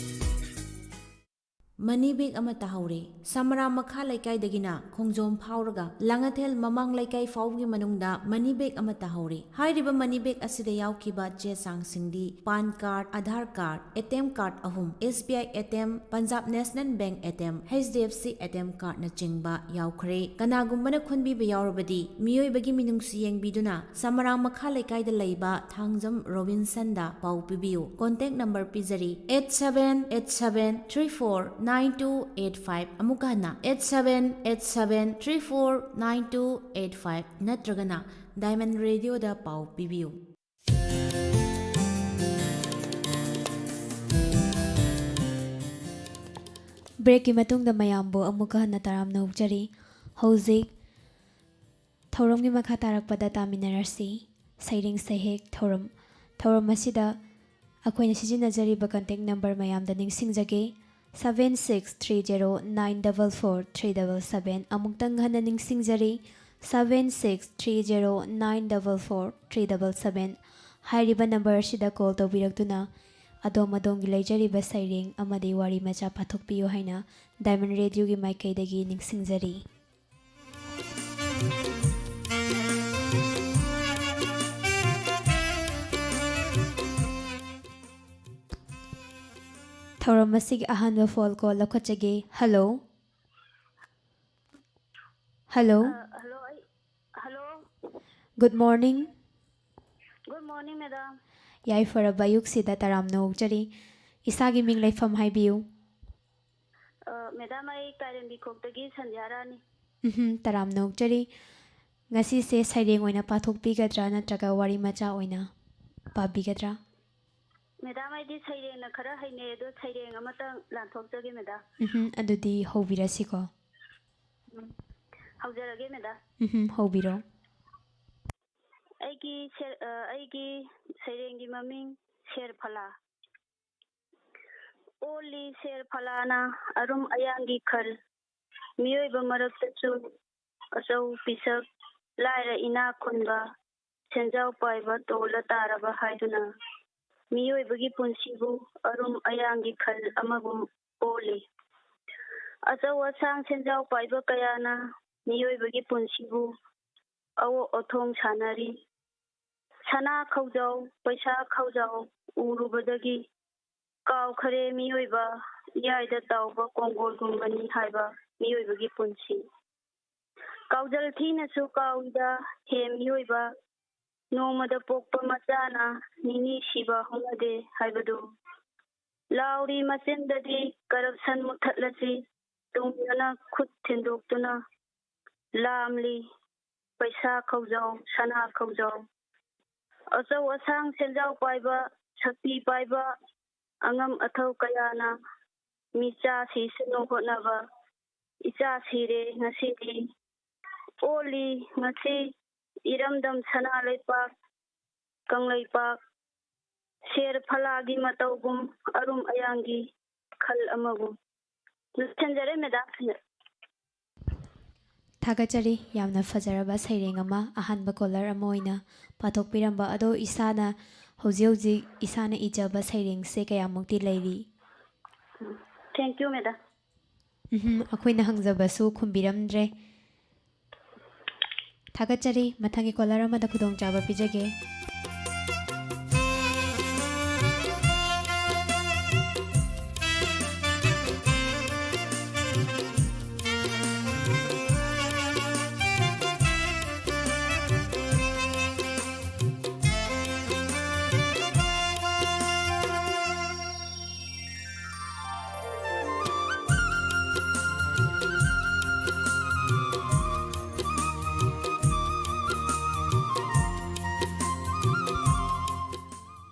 ꯃꯅꯤ ꯕꯦꯒ ꯑꯃ ꯇꯥꯍꯧꯔꯦ꯫ ꯁꯃꯔꯥ ꯃꯈꯥ ꯂꯩꯀꯥꯏꯗꯒꯤꯅ ꯈꯣꯡꯖꯣꯝ ꯐꯥꯎꯔꯒ ꯂꯥꯡꯉꯊꯦꯜ ꯃꯃꯥꯡ ꯂꯩꯀꯥꯏ ꯐꯥꯎꯕꯒꯤ ꯃꯅꯨꯡꯗ ꯃꯅꯤ ꯕꯦꯒ ꯑꯃ ꯇꯥꯍꯧꯔꯦ꯫ ꯍꯥꯏꯔꯤꯕ ꯃꯅꯤ ꯕꯦꯒ ꯑꯁꯤꯗ ꯌꯥꯎꯈꯤꯕ ꯆꯦ ꯆꯥꯡꯁꯤꯡꯗꯤ PAN card, Aadhaar card, A T M card ꯑꯍꯨꯝ, S B I A T M, Punjab national bank A T M, H D F C A T M ꯀꯥꯔꯗꯅꯆꯤꯡꯕ ꯌꯥꯎꯈ꯭ꯔꯦ꯫ ꯀꯅꯥꯒꯨꯝꯕꯅ ꯈꯨꯟꯕꯤꯕ ꯌꯥꯎꯔꯕꯗꯤ ꯃꯤꯑꯣꯏꯕꯒꯤ ꯃꯤꯅꯨꯡꯁꯤ ꯌꯦꯡꯕꯤꯗꯨꯅ ꯁꯃꯔꯥꯡ ꯃꯈꯥ ꯂꯩꯀꯥꯏꯗ ꯂꯩꯕ ꯊꯥꯡꯖꯝ ꯔꯣꯕꯤꯟꯁꯟꯗ ꯄꯥꯎ ꯄꯤꯕꯤꯌꯨ꯫ ꯀꯣꯟꯇꯦꯛ ꯅꯝꯕꯔ ꯄꯤꯖꯔꯤ, eight seven eight seven three four nine two eight five꯫ ꯑꯃꯨꯛꯀ ꯍꯟꯅ, eight seven eight seven three four nine two eight five ꯅꯠꯇ꯭ꯔꯒꯅ ꯗꯥꯏꯃꯟ ꯔꯦꯗꯤꯑꯣꯗ ꯄꯥꯎ ꯄꯤꯕꯤꯌꯨ꯫ ꯕ꯭ꯔꯦꯛꯀꯤ ꯃꯇꯨꯡꯗ ꯃꯌꯥꯝꯕꯨ ꯑꯃꯨꯛꯀ ꯍꯟꯅ ꯇꯔꯥꯝꯅ ꯑꯣꯛꯆꯔꯤ꯫ ꯍꯧꯖꯤꯛ ꯊꯧꯔꯝꯒꯤ ꯃꯈꯥ ꯇꯥꯔꯛꯄꯗ ꯇꯥꯃꯤꯟꯅꯔꯁꯤ꯫ ꯁꯩꯔꯦꯡ ꯁꯩꯍꯦꯛ ꯊꯧꯔꯝ꯫ ꯊꯧꯔꯝ ꯑꯁꯤꯗ ꯑꯩꯈꯣꯏꯅ ꯁꯤꯖꯤꯟꯅꯖꯔꯤꯕ ꯀꯟꯇꯦꯛ ꯅꯝꯕꯔ ꯃꯌꯥꯝꯗ ꯅꯤꯡꯁꯤꯡꯖꯒꯦ, seven six three zero nine double four three double seven꯫ ꯑꯃꯨꯛꯇꯪ ꯍꯟꯅ ꯅꯤꯡꯁꯤꯡꯖꯔꯤ, seven six three zero nine double four three double seven꯫ ꯍꯥꯏꯔꯤꯕ ꯅꯝꯕꯔ ꯑꯁꯤꯗ ꯀꯣꯜ ꯇꯧꯕꯤꯔꯛꯇꯨꯅ ꯑꯗꯣꯝ ꯑꯗꯣꯝꯒꯤ ꯂꯩꯖꯔꯤꯕ ꯁꯩꯔꯦꯡ ꯑꯃꯗꯤ ꯋꯥꯔꯤ ꯃꯆꯥ ꯄꯥꯊꯣꯛꯄꯤꯌꯨ ꯍꯥꯏꯅ ꯗꯥꯏꯃꯟ ꯔꯦꯗꯤꯑꯣꯒꯤ ꯃꯥꯏꯀꯩꯗꯒꯤ ꯅꯤꯡꯁꯤꯡꯖꯔꯤ꯫ ꯊꯧꯔꯝ ꯑꯁꯤꯒꯤ ꯑꯍꯥꯟꯕ ꯐꯣꯟ ꯀꯣꯜ ꯂꯧꯈꯠꯆꯒꯦ꯫ ꯍꯜꯂꯣ꯫ ꯍꯜꯂꯣ꯫ ꯑ, ꯍꯜꯂꯣ, ꯑꯩ, hello. Good morning꯫ Good morning, madam꯫ ꯌꯥꯏꯐꯔꯕ ꯑꯌꯨꯛꯁꯤꯗ ꯇꯔꯥꯝꯅ ꯑꯣꯛꯆꯔꯤ꯫ ꯏꯁꯥꯒꯤ ꯃꯤꯡ ꯂꯩꯐꯝ ꯍꯥꯏꯕꯤꯌꯨ꯫ ꯑ, madam, ꯑꯩ ꯀꯥꯏꯔꯦꯝꯕꯤꯈꯣꯛꯇꯒꯤ ꯁꯟꯙ꯭ꯌꯥꯔꯥꯅꯤ꯫ ꯎꯝꯍꯨꯝ, ꯇꯔꯥꯝꯅ ꯑꯣꯛꯆꯔꯤ꯫ ꯉꯁꯤꯁꯦ ꯁꯩꯔꯦꯡ ꯑꯣꯏꯅ ꯄꯥꯊꯣꯛꯄꯤꯒꯗ꯭ꯔꯥ ꯅꯠꯇ꯭ꯔꯒ ꯋꯥꯔꯤ ꯃꯆꯥ ꯑꯣꯏꯅ ꯄꯥꯕꯤꯒꯗ꯭ꯔꯥ? ꯃꯦꯗꯥꯝ, ꯑꯩꯗꯤ ꯁꯩꯔꯦꯡꯅ ꯈꯔ ꯍꯩꯅꯩ, ꯑꯗꯣ ꯁꯩꯔꯦꯡ ꯑꯃꯇꯪ ꯂꯥꯟꯊꯣꯛꯆꯒꯦ, ꯃꯦꯗꯥꯝ꯫ ꯎꯝꯍꯨꯝ, ꯑꯗꯨꯗꯤ ꯍꯧꯕꯤꯔꯁꯤꯀꯣ꯫ ꯍꯧꯖꯔꯒꯦ, ꯃꯦꯗꯥꯝ꯫ ꯎꯝꯍꯨꯝ, ꯍꯧꯕꯤꯔꯣ꯫ ꯑꯩꯒꯤ ꯁꯦ-, ꯑ, ꯑꯩꯒꯤ ꯁꯩꯔꯦꯡꯒꯤ ꯃꯃꯤꯡ ꯁꯦꯔ ꯐꯂꯥ꯫ ꯑꯣꯜꯂꯤ ꯁꯦꯔ ꯐꯂꯥꯅ ꯑꯔꯨꯝ ꯑꯌꯥꯡꯒꯤ ꯈꯜ, ꯃꯤꯑꯣꯏꯕ ꯃꯔꯛꯇꯁꯨ ꯑꯆꯧ ꯄꯤꯁꯛ, ꯂꯥꯏꯔ ꯏꯅꯥꯛ ꯈꯨꯟꯕ, ꯁꯦꯟꯖꯥꯎ ꯄꯥꯏꯕ ꯇꯣꯜꯂ ꯇꯥꯔꯕ ꯍꯥꯏꯗꯨꯅ ꯃꯤꯑꯣꯏꯕꯒꯤ ꯄꯨꯟꯁꯤꯕꯨ ꯑꯔꯨꯝ ꯑꯌꯥꯡꯒꯤ ꯈꯜ ꯑꯃꯒꯨꯝ ꯑꯣꯜꯂꯤ꯫ ꯑꯆꯧ ꯑꯁꯥꯡ ꯁꯦꯟꯖꯥꯎ ꯄꯥꯏꯕ ꯀꯌꯥꯅ ꯃꯤꯑꯣꯏꯕꯒꯤ ꯄꯨꯟꯁꯤꯕꯨ ꯑꯋꯣꯛ ꯑꯊꯣꯡ ꯁꯥꯟꯅꯔꯤ꯫ ꯁꯅꯥ ꯈꯧꯖꯥꯎ, ꯄꯩꯁꯥ ꯈꯧꯖꯥꯎ ꯎꯔꯨꯕꯗꯒꯤ ꯀꯥꯎꯈꯔꯦ ꯃꯤꯑꯣꯏꯕ, ꯏꯌꯥꯏꯗ ꯇꯥꯎꯕ ꯀꯣꯡꯒꯣꯜꯒꯨꯝꯕꯅꯤ ꯍꯥꯏꯕ ꯃꯤꯑꯣꯏꯕꯒꯤ ꯄꯨꯟꯁꯤ꯫ ꯀꯥꯎꯖꯜ ꯊꯤꯅꯁꯨ ꯀꯥꯎꯏꯗ ꯍꯦ ꯃꯤꯑꯣꯏꯕ, ꯅꯣꯡꯃꯗ ꯄꯣꯛꯄ ꯃꯆꯥꯅ ꯅꯤꯅꯤ ꯁꯤꯕ ꯍꯧꯅꯗꯦ ꯍꯥꯏꯕꯗꯨ꯫ ꯂꯥꯎꯔꯤ ꯃꯆꯤꯟꯗꯗꯤ ꯀꯔꯞꯁꯟ ꯃꯨꯊꯠꯂꯁꯤ, ꯇꯨꯡꯗꯅ ꯈꯨꯠ ꯊꯤꯟꯗꯣꯛꯇꯨꯅ ꯂꯥꯝꯂꯤ ꯄꯩꯁꯥ ꯈꯧꯖꯥꯎ, ꯁꯅꯥ ꯈꯧꯖꯥꯎ꯫ ꯑꯆꯧ ꯑꯁꯥꯡ ꯁꯦꯟꯖꯥꯎ ꯄꯥꯏꯕ, ꯁꯛꯇꯤ ꯄꯥꯏꯕ, ꯑꯉꯝ ꯑꯊꯧ ꯀꯌꯥꯅ ꯃꯤꯆꯥ ꯁꯤꯁꯅꯨ ꯍꯣꯠꯅꯕ, ꯏꯆꯥ ꯁꯤꯔꯦ ꯉꯁꯤꯗꯤ꯫ ꯑꯣꯜꯂꯤ ꯉꯁꯤ ꯏꯔꯝꯗꯝ ꯁꯅꯥ ꯂꯩꯄꯥꯛ, ꯀꯪꯂꯩꯄꯥꯛ, ꯁꯦꯔ ꯐꯂꯥꯒꯤ ꯃꯇꯧꯒꯨꯝ ꯑꯔꯨꯝ ꯑꯌꯥꯡꯒꯤ ꯈꯜ ꯑꯃꯒꯨꯝ꯫ ꯂꯣꯏꯁꯤꯟꯖꯔꯦ, ꯃꯦꯗꯥꯝ꯫ ꯊꯥꯒꯠꯆꯔꯤ, ꯌꯥꯝꯅ ꯐꯖꯔꯕ ꯁꯩꯔꯦꯡ ꯑꯃ ꯑꯍꯥꯟꯕ ꯀꯣꯂꯔ ꯑꯃ ꯑꯣꯏꯅ ꯄꯥꯊꯣꯛꯄꯤꯔꯝꯕ꯫ ꯑꯗꯣ ꯏꯁꯥꯅ ꯍꯧꯖꯤꯛ ꯍꯧꯖꯤꯛ ꯏꯁꯥꯅ ꯏꯖꯕ ꯁꯩꯔꯦꯡꯁꯦ ꯀꯌꯥꯃꯨꯛꯇꯤ ꯂꯩꯔꯤ? Thank you, madam. ꯎꯝꯍꯨꯝ, ꯑꯩꯈꯣꯏꯅ ꯍꯪꯖꯕꯁꯨ ꯈꯨꯝꯕꯤꯔꯝꯗ꯭ꯔꯦ꯫ ꯊꯥꯒꯠꯆꯔꯤ꯫ ꯃꯊꯪꯒꯤ ꯀꯣꯂꯔ ꯑꯃꯗ ꯈꯨꯗꯣꯡꯆꯥꯕ ꯄꯤꯖꯒꯦ꯫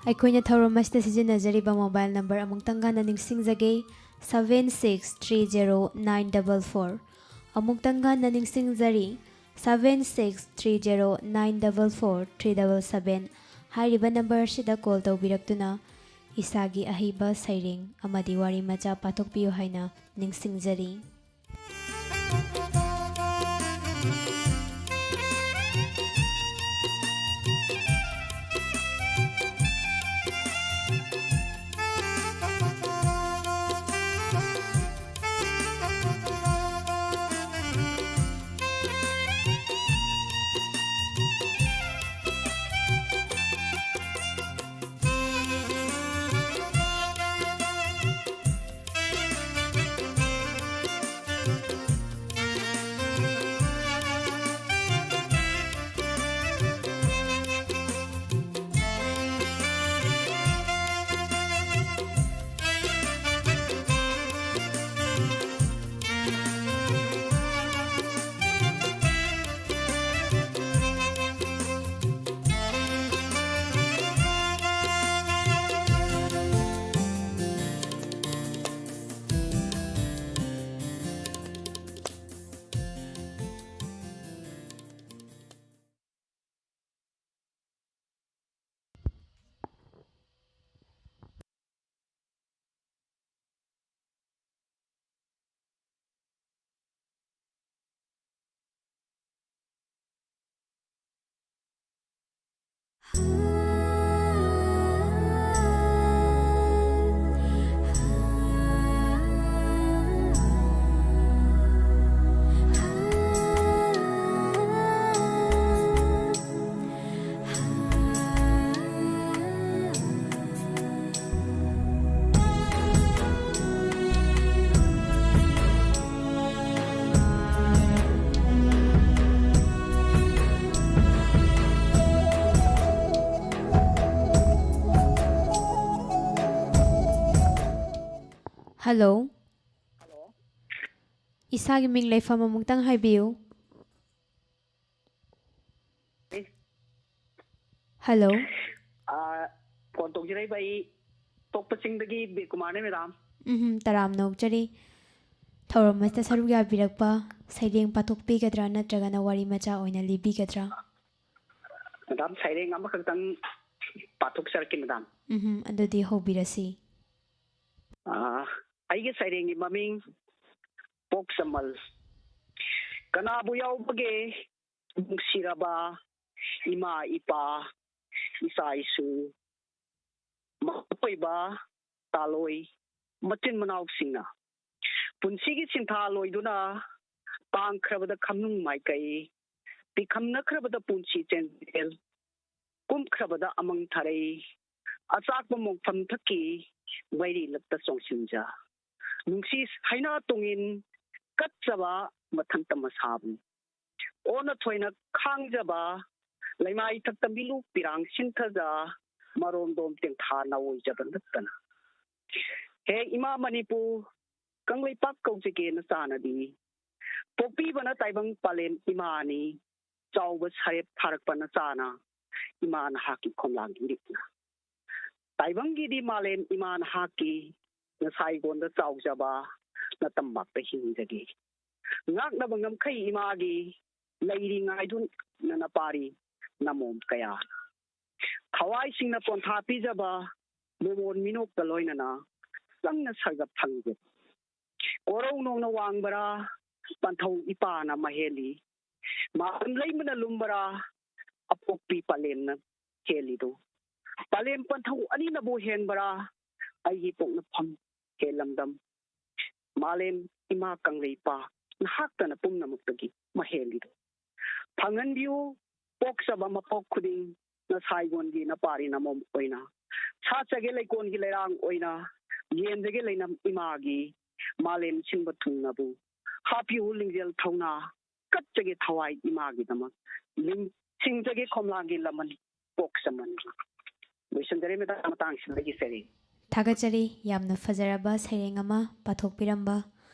ꯑꯩꯈꯣꯏꯅ ꯊꯧꯔꯝ ꯑꯁꯤꯗ ꯁꯤꯖꯤꯟꯅꯖꯔꯤꯕ mobile number ꯑꯃꯨꯛꯇꯪ ꯍꯟꯅ ꯅꯤꯡꯁꯤꯡꯖꯒꯦ, seven six three zero nine double four꯫ ꯑꯃꯨꯛꯇꯪ ꯍꯟꯅ ꯅꯤꯡꯁꯤꯡꯖꯔꯤ, seven six three zero nine double four three double seven꯫ ꯍꯥꯏꯔꯤꯕ number ꯑꯁꯤꯗ call ꯇꯧꯕꯤꯔꯛꯇꯨꯅ ꯏꯁꯥꯒꯤ ꯑꯍꯩꯕ ꯁꯩꯔꯦꯡ ꯑꯃꯗꯤ ꯋꯥꯔꯤ ꯃꯆꯥ ꯄꯥꯊꯣꯛꯄꯤꯌꯨ ꯍꯥꯏꯅ ꯅꯤꯡꯁꯤꯡꯖꯔꯤ꯫ Hello. ꯍꯜꯂꯣ꯫ ꯏꯁꯥꯒꯤ ꯃꯤꯡ ꯂꯩꯐꯝ ꯑꯃꯨꯛꯇꯪ ꯍꯥꯏꯕꯤꯌꯨ꯫ ꯑꯦ꯫ ꯍꯜꯂꯣ꯫ ꯑꯥ, ꯐꯣꯟ ꯇꯧꯖꯔꯛꯏꯕ ꯑꯩ ꯇꯣꯛꯄ ꯆꯤꯡꯗꯒꯤ ꯕꯤꯔ ꯀꯨꯃꯥꯔꯅꯦ, ꯃꯦꯗꯥꯝ꯫ ꯎꯝ, ꯇꯔꯥꯝꯅ ꯑꯣꯛꯆꯔꯤ꯫ ꯊꯧꯔꯝ ꯑꯁꯤꯗ ꯁꯔꯨꯛ ꯌꯥꯕꯤꯔꯛꯄ ꯁꯩꯔꯦꯡ ꯄꯥꯊꯣꯛꯄꯤꯒꯗ꯭ꯔꯥ ꯅꯠꯇ꯭ꯔꯒꯅ ꯋꯥꯔꯤ ꯃꯆꯥ ꯑꯣꯏꯅ ꯂꯤꯕꯤꯒꯗ꯭ꯔꯥ? ꯃꯦꯗꯥꯝ, ꯁꯩꯔꯦꯡ ꯑꯃꯈꯛꯇꯪ ꯄꯥꯊꯣꯛꯆꯔꯛꯀꯦ, ꯃꯦꯗꯥꯝ꯫ ꯎꯝ, ꯑꯗꯨꯗꯤ ꯍꯧꯕꯤꯔꯁꯤ꯫ ꯑꯥ, ꯑꯩꯒꯤ ꯁꯩꯔꯦꯡꯒꯤ ꯃꯃꯤꯡ ꯄꯣꯛꯆꯃꯜ꯫ ꯀꯅꯥꯕꯨ ꯌꯥꯎꯕꯒꯦ ꯅꯨꯡꯁꯤꯔꯕ ꯏꯃꯥ ꯏꯄꯥ, ꯏꯆꯥ ꯏꯁꯨ, ꯃꯄꯣꯏꯕ ꯇꯥꯂꯣꯏ, ꯃꯆꯤꯟ ꯃꯅꯥꯎꯁꯤꯡꯅ ꯄꯨꯟꯁꯤꯒꯤ ꯁꯤꯟꯊꯥ ꯂꯣꯏꯗꯨꯅ ꯇꯥꯡꯈ꯭ꯔꯕꯗ ꯈꯝꯅꯨꯡ ꯃꯥꯏꯀꯩ, ꯄꯤꯈꯝꯅꯈ꯭ꯔꯕꯗ ꯄꯨꯟꯁꯤ ꯆꯦꯟꯖꯦꯜ, ꯀꯨꯝꯈ꯭ꯔꯕꯗ ꯑꯃꯪ ꯊꯥꯔꯩ, ꯑꯆꯥꯛꯄ ꯃꯣꯡꯐꯝ ꯊꯛꯀꯤ ꯃꯩꯔꯤ ꯂꯛꯇ ꯆꯣꯡꯁꯤꯟꯖ꯫ ꯅꯨꯡꯁꯤ ꯍꯩꯅꯥ ꯇꯣꯡꯏꯟ ꯀꯠꯆꯕ ꯃꯊꯟꯇ ꯃꯁꯥꯕꯨ ꯑꯣꯟꯅ ꯊꯣꯏꯅ ꯈꯥꯡꯖꯕ, ꯂꯩꯃꯥꯏ ꯊꯛꯇ ꯃꯤꯂꯨ ꯄꯤꯔꯥꯡ ꯁꯤꯟꯊꯖ, ꯃꯔꯣꯝꯗꯣꯝ ꯇꯦꯡꯊꯥ ꯅꯥꯑꯣꯏꯖꯕ ꯅꯠꯇꯅ꯫ ꯍꯦ ꯏꯃꯥ ꯃꯅꯤꯄꯨꯔ, ꯀꯪꯂꯩꯄꯥꯛ ꯀꯧꯖꯒꯦ ꯅꯆꯥꯅꯗꯤ꯫ ꯄꯣꯛꯄꯤꯕꯅ ꯇꯥꯏꯕꯪ ꯄꯥꯂꯦꯝ ꯏꯃꯥꯅꯤ, ꯆꯥꯎꯕ ꯁꯔꯦꯞ ꯊꯥꯔꯛꯄ ꯅꯆꯥꯅ, ꯏꯃꯥ ꯅꯍꯥꯛꯀꯤ ꯈꯣꯝꯂꯥꯡ ꯏꯔꯤꯛꯅ꯫ ꯇꯥꯏꯕꯪꯒꯤꯗꯤ ꯃꯥꯂꯦꯝ ꯏꯃꯥ ꯅꯍꯥꯛꯀꯤ, ꯅꯁꯥꯏꯒꯣꯟꯗ ꯆꯥꯎꯖꯕ ꯅꯇꯝꯄꯥꯛꯇ ꯍꯤꯡꯖꯒꯦ꯫ ꯉꯥꯛꯅꯕ ꯉꯝꯈꯩ ꯏꯃꯥꯒꯤ, ꯂꯩꯔꯤꯉꯥꯏꯗꯨ ꯅꯅ ꯄꯥꯔꯤ ꯅꯃꯣꯝ ꯀꯌꯥ꯫ ꯊꯋꯥꯏꯁꯤꯡꯅ ꯄꯣꯟꯊꯥ ꯄꯤꯖꯕ ꯃꯣꯃꯣꯟ ꯃꯤꯅꯣꯛꯀ ꯂꯣꯏꯅꯅ ꯆꯪꯅ ꯁꯔꯒ ꯐꯪꯖꯕ꯫ ꯀꯣꯔꯧ ꯅꯣꯡꯅ ꯋꯥꯡꯕꯔꯥ, ꯄꯟꯊꯧ ꯏꯄꯥꯅ ꯃꯍꯦꯜꯂꯤ꯫ ꯃꯥꯂꯦꯝ ꯂꯩꯃꯅ ꯂꯨꯝꯕꯔꯥ, ꯑꯄꯣꯛꯄꯤ ꯄꯥꯂꯦꯝꯅ ꯍꯦꯜꯂꯤꯗꯣ꯫ ꯄꯥꯂꯦꯝ ꯄꯟꯊꯧ ꯑꯅꯤꯅꯕꯨ ꯍꯦꯟꯕꯔꯥ, ꯑꯩꯒꯤ ꯄꯣꯛꯅꯐꯝ ꯍꯦꯜꯂꯝꯗꯝ꯫ ꯃꯥꯂꯦꯝ ꯏꯃꯥ ꯀꯪꯂꯩꯄꯥ, ꯅꯍꯥꯛꯇꯅ ꯄꯨꯝꯅꯃꯛꯇꯒꯤ ꯃꯍꯦꯜꯂꯤꯗꯣ꯫ ꯐꯪꯍꯟꯕꯤꯌꯨ ꯄꯣꯛꯆꯕ ꯃꯄꯣꯛ ꯈꯨꯗꯤꯡ, ꯅꯁꯥꯏꯒꯣꯟꯒꯤ ꯅꯄꯥꯔꯤ ꯅꯃꯣꯝ ꯑꯣꯏꯅ꯫ ꯁꯥꯠꯆꯒꯦ ꯂꯩꯀꯣꯟꯒꯤ ꯂꯩꯔꯥꯡ ꯑꯣꯏꯅ, ꯌꯦꯟꯖꯒꯦ ꯂꯩꯅꯝ ꯏꯃꯥꯒꯤ, ꯃꯥꯂꯦꯝ ꯁꯤꯟꯕ ꯊꯨꯡꯅꯕꯨ꯫ ꯍꯥꯞꯄꯤꯌꯨ ꯂꯤꯡꯖꯦꯜ ꯊꯧꯅꯥ, ꯀꯠꯆꯒꯦ ꯊꯋꯥꯏ ꯏꯃꯥꯒꯤꯗꯃꯛ꯫ ꯂꯤꯡ-, ꯁꯤꯡꯖꯒꯦ ꯈꯣꯝꯂꯥꯡꯒꯤ ꯂꯃꯟ ꯄꯣꯛꯆꯃꯟꯒꯤ꯫ ꯂꯣꯏꯁꯤꯟꯖꯔꯦ ꯃꯦꯗꯥꯝ, ꯃꯇꯥꯡꯁꯤꯗ ꯑꯩꯒꯤ ꯁꯩꯔꯦꯡ꯫ ꯊꯥꯒꯠꯆꯔꯤ, ꯌꯥꯝꯅ ꯐꯖꯔꯕ ꯁꯩꯔꯦꯡ ꯑꯃ ꯄꯥꯊꯣꯛꯄꯤꯔꯝꯕ꯫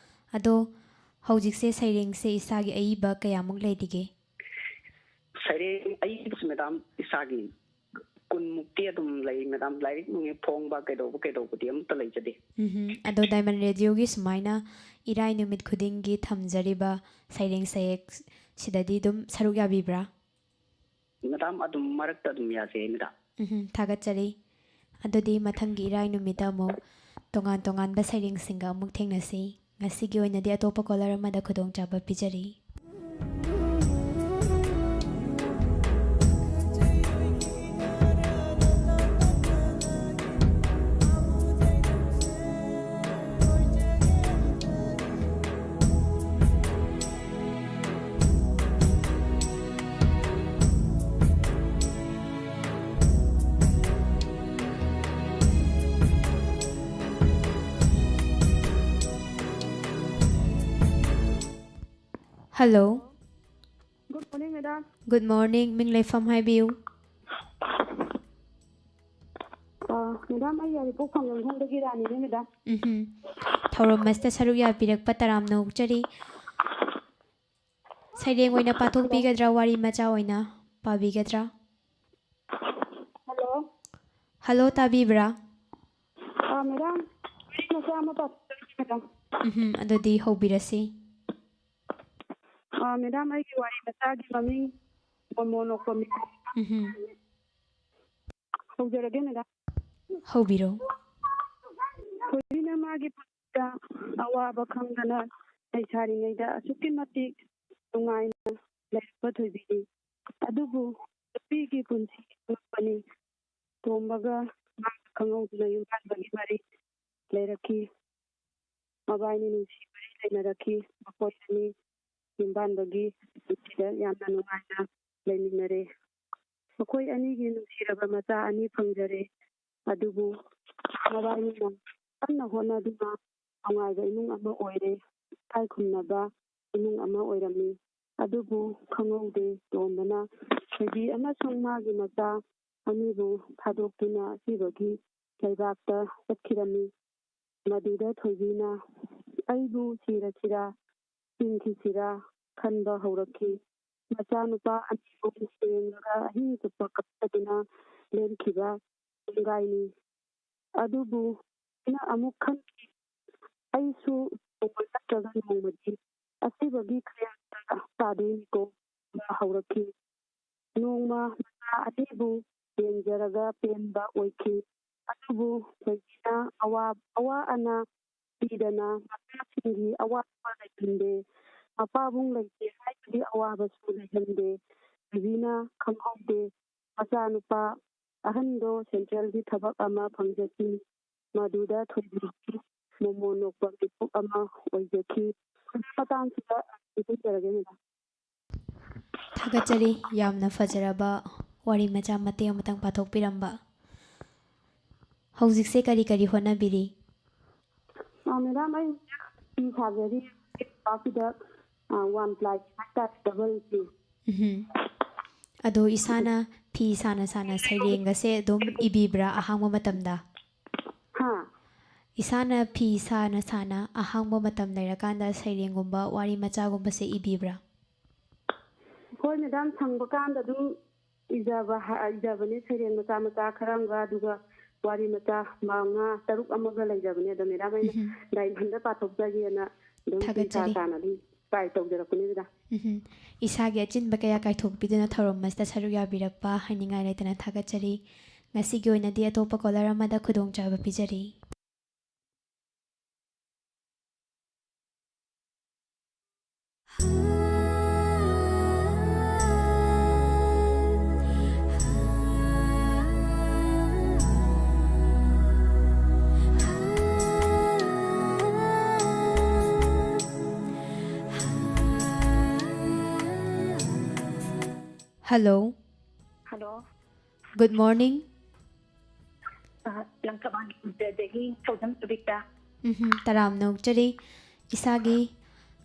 ꯑꯗꯣ ꯍꯧꯖꯤꯛꯁꯦ ꯁꯩꯔꯦꯡꯁꯦ ꯏꯁꯥꯒꯤ ꯑꯏꯕ ꯀꯌꯥꯃꯨꯛ ꯂꯩꯔꯤꯒꯦ? ꯁꯩꯔꯦꯡ ꯑꯏꯕꯁꯤ ꯃꯦꯗꯥꯝ ꯏꯁꯥꯒꯤ ꯀꯨꯟꯃꯨꯛꯇꯤ ꯑꯗꯨꯝ ꯂꯩ, ꯃꯦꯗꯥꯝ꯫ ꯂꯥꯏꯔꯤꯛ ꯅꯨꯡꯉꯦꯛ ꯐꯣꯡꯕ ꯀꯩꯗꯧꯕ ꯀꯩꯗꯧꯕꯗꯤ ꯑꯝꯇ ꯂꯩꯖꯗꯦ꯫ ꯎꯝꯍꯨꯝ꯫ ꯑꯗꯣ ꯗꯥꯏꯃꯟ ꯔꯦꯗꯤꯑꯣꯒꯤ ꯁꯨꯃꯥꯏꯅ ꯏꯔꯥꯏ ꯅꯨꯃꯤꯠ ꯈꯨꯗꯤꯡꯒꯤ ꯊꯝꯖꯔꯤꯕ ꯁꯩꯔꯦꯡ ꯁꯩꯌꯦꯛ ꯁꯤꯗꯗꯤ ꯑꯗꯨꯝ ꯁꯔꯨꯛ ꯌꯥꯕꯤꯕ꯭ꯔꯥ? ꯃꯦꯗꯥꯝ, ꯑꯗꯨꯝ ꯃꯔꯛꯇ ꯑꯗꯨꯝ ꯌꯥꯖꯩ, ꯃꯦꯗꯥꯝ꯫ ꯎꯝꯍꯨꯝ, ꯊꯥꯒꯠꯆꯔꯤ꯫ ꯑꯗꯨꯗꯤ ꯃꯊꯪꯒꯤ ꯏꯔꯥꯏ ꯅꯨꯃꯤꯠꯇ ꯑꯃꯨꯛ ꯇꯣꯉꯥꯟ ꯇꯣꯉꯥꯟꯕ ꯁꯩꯔꯦꯡꯁꯤꯡꯒ ꯑꯃꯨꯛ ꯊꯦꯡꯅꯁꯤ꯫ ꯉꯁꯤꯒꯤ ꯑꯣꯏꯅꯗꯤ ꯑꯇꯣꯞꯄ ꯀꯣꯂꯔ ꯑꯃꯗ ꯈꯨꯗꯣꯡꯆꯥꯕ ꯄꯤꯖꯔꯤ꯫ Hello. Good morning, madam. Good morning. ꯃꯤꯡ ꯂꯩꯐꯝ ꯍꯥꯏꯕꯤꯌꯨ꯫ ꯑꯥ, madam, ꯑꯩ ꯌꯥꯏꯔꯤꯄꯣꯛ ꯐꯪꯖꯝꯈꯣꯡꯗꯒꯤ ꯔꯥꯅꯤꯅꯦ, madam꯫ ꯎꯝꯍꯨꯝ꯫ ꯊꯧꯔꯝ ꯑꯁꯤꯗ ꯁꯔꯨꯛ ꯌꯥꯕꯤꯔꯛꯄ ꯇꯔꯥꯝꯅ ꯑꯣꯛꯆꯔꯤ꯫ ꯁꯩꯔꯦꯡ ꯑꯣꯏꯅ ꯄꯥꯊꯣꯛꯄꯤꯒꯗ꯭ꯔꯥ, ꯋꯥꯔꯤ ꯃꯆꯥ ꯑꯣꯏꯅ ꯄꯥꯕꯤꯒꯗ꯭ꯔꯥ? Hello꯫ Hello, ꯇꯥꯕꯤꯕ꯭ꯔꯥ? ꯑꯥ, madam, ꯋꯥꯔꯤ ꯃꯆꯥ ꯑꯃ ꯄꯥꯊꯣꯛꯆꯔꯛꯀꯦ, madam꯫ ꯎꯝꯍꯨꯝ, ꯑꯗꯨꯗꯤ ꯍꯧꯕꯤꯔꯁꯤ꯫ ꯑꯥ, madam, ꯑꯩꯒꯤ ꯋꯥꯔꯤ ꯃꯆꯥꯒꯤ ꯃꯃꯤꯡ ꯃꯣꯃꯣ ꯅꯣꯛꯄ ꯃꯤꯀꯨꯞ꯫ ꯎꯝꯍꯨꯝ꯫ ꯍꯧꯖꯔꯒꯦ, madam꯫ ꯍꯧꯕꯤꯔꯣ꯫ ꯊꯣꯏꯕꯤꯅ ꯃꯥꯒꯤ ꯄꯨꯟꯁꯤꯗ ꯑꯋꯥꯕ ꯈꯪꯗꯅ ꯂꯩꯁꯥꯔꯤꯉꯩꯗ ꯑꯁꯨꯛꯀꯤ ꯃꯇꯤꯛ ꯅꯨꯡꯉꯥꯏꯅ ꯂꯩꯔꯛꯄ ꯊꯣꯏꯕꯤꯅꯤ꯫ ꯑꯗꯨꯕꯨ ꯅꯨꯄꯤꯒꯤ ꯄꯨꯟꯁꯤ ꯑꯉꯛꯄꯅꯤ꯫ ꯇꯣꯝꯕꯒ ꯃꯥꯒ ꯈꯪꯍꯧꯗꯅ ꯌꯨꯝꯕꯥꯟꯕꯒꯤ ꯃꯔꯤ ꯂꯩꯔꯛꯈꯤ꯫ ꯃꯕꯥꯏꯅꯤ ꯅꯨꯡꯁꯤ ꯃꯔꯤ ꯂꯩꯅꯔꯛꯈꯤ꯫ ꯃꯈꯣꯏ ꯑꯅꯤ ꯌꯨꯝꯕꯥꯟꯕꯒꯤ ꯄꯨꯟꯁꯤꯗ ꯌꯥꯝꯅ ꯅꯨꯡꯉꯥꯏꯅ ꯂꯩꯃꯤꯟꯅꯔꯦ꯫ ꯃꯈꯣꯏ ꯑꯅꯤꯒꯤ ꯅꯨꯡꯁꯤꯔꯕ ꯃꯆꯥ ꯑꯅꯤ ꯐꯪꯖꯔꯦ꯫ ꯑꯗꯨꯕꯨ ꯃꯕꯥꯏꯅꯤꯅ ꯀꯟꯅ ꯍꯣꯠꯅꯗꯨꯅ ꯅꯨꯡꯉꯥꯏꯕ ꯏꯃꯨꯡ ꯑꯃ ꯑꯣꯏꯔꯦ꯫ ꯏꯀꯥꯏ ꯈꯨꯝꯅꯕ ꯏꯃꯨꯡ ꯑꯃ ꯑꯣꯏꯔꯝꯃꯤ꯫ ꯑꯗꯨꯕꯨ ꯈꯪꯍꯧꯗꯦ, ꯇꯣꯝꯕꯅ ꯊꯣꯏꯕꯤ ꯑꯃꯁꯨꯡ ꯃꯥꯒꯤ ꯃꯆꯥ ꯑꯅꯤꯕꯨ ꯊꯥꯗꯣꯛꯇꯨꯅ ꯑꯁꯤꯕꯒꯤ ꯂꯩꯕꯥꯛꯇ ꯆꯠꯈꯤꯔꯝꯃꯤ꯫ ꯃꯗꯨꯗ ꯊꯣꯏꯕꯤꯅ ꯑꯩꯕꯨ ꯁꯤꯔꯁꯤꯔꯥ ꯍꯤꯡꯈꯤꯁꯤꯔꯥ ꯈꯟꯕ ꯍꯧꯔꯛꯈꯤ꯫ ꯃꯆꯥꯅꯨꯄꯥ ꯑꯅꯤꯕꯨ ꯌꯦꯡꯂꯒ ꯑꯍꯤꯡ ꯆꯨꯞꯄ ꯀꯞꯇꯗꯨꯅ ꯂꯦꯟꯈꯤꯕ ꯀꯨꯝꯒꯥꯏꯅꯤ꯫ ꯑꯗꯨꯕꯨ ꯑꯩꯅ ꯑꯃꯨꯛ ꯈꯟꯈꯤ, ꯑꯩꯁꯨ ꯅꯣꯡꯃ ꯅꯠꯇ꯭ꯔꯒ ꯅꯣꯡꯃꯗꯤ ꯑꯁꯤꯕꯒꯤ ꯈꯌꯥꯠꯇ ꯇꯥꯗꯣꯏꯅꯤꯀꯣ ꯍꯥꯏꯕ ꯍꯧꯔꯛꯈꯤ꯫ ꯅꯣꯡꯃ ꯃꯆꯥ ꯑꯅꯤꯕꯨ ꯌꯦꯡꯖꯔꯒ ꯄꯦꯟꯕ ꯑꯣꯏꯈꯤ꯫ ꯑꯗꯨꯕꯨ ꯊꯣꯏꯕꯤꯅ ꯑꯋꯥ-, ꯑꯋꯥ ꯑꯅꯥ ꯄꯤꯗꯅ ꯃꯆꯥꯁꯤꯡꯒꯤ ꯑꯋꯥꯕ ꯂꯩꯍꯟꯗꯦ꯫ ꯃꯄꯥꯕꯨꯡ ꯂꯩꯇꯦ ꯍꯥꯏꯕꯒꯤ ꯑꯋꯥꯕꯁꯨ ꯂꯩꯍꯟꯗꯦ꯫ ꯊꯣꯏꯕꯤꯅ ꯈꯪꯍꯧꯗꯦ꯫ ꯃꯆꯥꯅꯨꯄꯥ ꯑꯍꯟꯗꯣ ꯁꯦꯟꯇ꯭ꯔꯦꯜꯒꯤ ꯊꯕꯛ ꯑꯃ ꯐꯪꯖꯈꯤ꯫ ꯃꯗꯨꯗ ꯊꯣꯏꯕꯤꯒꯤ ꯃꯣꯃꯣꯟ ꯅꯣꯛꯄ ꯃꯤꯀꯨꯞ ꯑꯃ ꯑꯣꯏꯖꯈꯤ꯫ ꯃꯇꯥꯡꯁꯤꯗ ꯁꯤꯟꯖꯔꯒꯦ, ꯃꯦꯗꯥꯝ꯫ ꯊꯥꯒꯠꯆꯔꯤ, ꯌꯥꯝꯅ ꯐꯖꯔꯕ ꯋꯥꯔꯤ ꯃꯆꯥ ꯃꯇꯦꯛ ꯑꯃꯇꯪ ꯄꯥꯊꯣꯛꯄꯤꯔꯝꯕ꯫ ꯍꯧꯖꯤꯛꯁꯦ ꯀꯔꯤ ꯀꯔꯤ ꯍꯣꯠꯅꯕꯤꯔꯤ? ꯑ, ꯃꯦꯗꯥꯝ, ꯑꯩ ꯍꯧꯖꯤꯛ ꯐꯤ ꯁꯥꯖꯔꯤ꯫ ꯂꯩꯕꯥꯛꯁꯤꯗ, ꯑ, ꯋꯥꯟ ꯄ꯭ꯂꯥꯏ ꯍꯥꯏꯇꯥꯔꯦ, ꯗꯕꯜ ꯁꯤ꯫ ꯎꯝꯍꯨꯝ꯫ ꯑꯗꯣ ꯏꯁꯥꯅ ꯐꯤ ꯁꯥꯅ ꯁꯥꯅ ꯁꯩꯔꯦꯡꯒꯁꯦ ꯑꯗꯨꯝ ꯏꯕꯤꯕ꯭ꯔꯥ ꯑꯍꯥꯡꯕ ꯃꯇꯝꯗ? ꯍꯥ? ꯏꯁꯥꯅ ꯐꯤ ꯁꯥꯅ ꯁꯥꯅ ꯑꯍꯥꯡꯕ ꯃꯇꯝ ꯂꯩꯔꯀꯥꯟꯗ ꯁꯩꯔꯦꯡꯒꯨꯝꯕ ꯋꯥꯔꯤ ꯃꯆꯥꯒꯨꯝꯕꯁꯦ ꯏꯕꯤꯕ꯭ꯔꯥ? ꯍꯣꯏ ꯃꯦꯗꯥꯝ, ꯁꯪꯕ ꯀꯥꯟꯗ ꯑꯗꯨꯝ ꯏꯖꯕ ꯍꯥ-, ꯏꯖꯕꯅꯦ, ꯁꯩꯔꯦꯡ ꯃꯆꯥ ꯃꯆꯥ ꯈꯔ ꯑꯃꯒ, ꯑꯗꯨꯒ ꯋꯥꯔꯤ ꯃꯆꯥ ꯃꯉꯥ ꯇꯔꯨꯛ ꯑꯃꯒ ꯂꯩꯖꯕꯅꯦ꯫ ꯑꯗꯣ ꯃꯦꯗꯥꯝ, ꯑꯩꯅ ꯎꯝꯍꯨꯝ꯫ ꯗꯥꯏꯃꯟꯗ ꯄꯥꯊꯣꯛꯆꯒꯦꯅ ꯑꯗꯨꯝ ꯐꯤ ꯁꯥ ꯊꯥꯒꯠꯆꯔꯤ꯫ ꯁꯥꯅ ꯑꯗꯨꯝ ꯇ꯭ꯔꯥꯏ ꯇꯧꯖꯔꯛꯄꯅꯤꯗ꯫ ꯎꯝꯍꯨꯝ꯫ ꯏꯁꯥꯒꯤ ꯑꯆꯤꯟꯕ ꯀꯌꯥ ꯀꯥꯏꯊꯣꯛꯄꯤꯗꯨꯅ ꯊꯧꯔꯝ ꯑꯁꯤꯗ ꯁꯔꯨꯛ ꯌꯥꯕꯤꯔꯛꯄ ꯍꯥꯏꯅꯤꯡꯉꯥꯏ ꯂꯩꯇꯅ ꯊꯥꯒꯠꯆꯔꯤ꯫ ꯉꯁꯤꯒꯤ ꯑꯣꯏꯅꯗꯤ ꯑꯇꯣꯞꯄ ꯀꯣꯂꯔ ꯑꯃꯗ ꯈꯨꯗꯣꯡꯆꯥꯕ ꯄꯤꯖꯔꯤ꯫ Hello. ꯍꯜꯂꯣ꯫ Good morning. ꯑ, ꯂꯪꯊꯕꯥꯜ ꯀꯦꯟꯗ꯭ꯔꯗꯒꯤ ꯊꯧꯖꯝ ꯁꯨꯕꯤꯇꯥ꯫ ꯎꯝꯍꯨꯝ, ꯇꯔꯥꯝꯅ ꯑꯣꯛꯆꯔꯤ꯫ ꯏꯁꯥꯒꯤ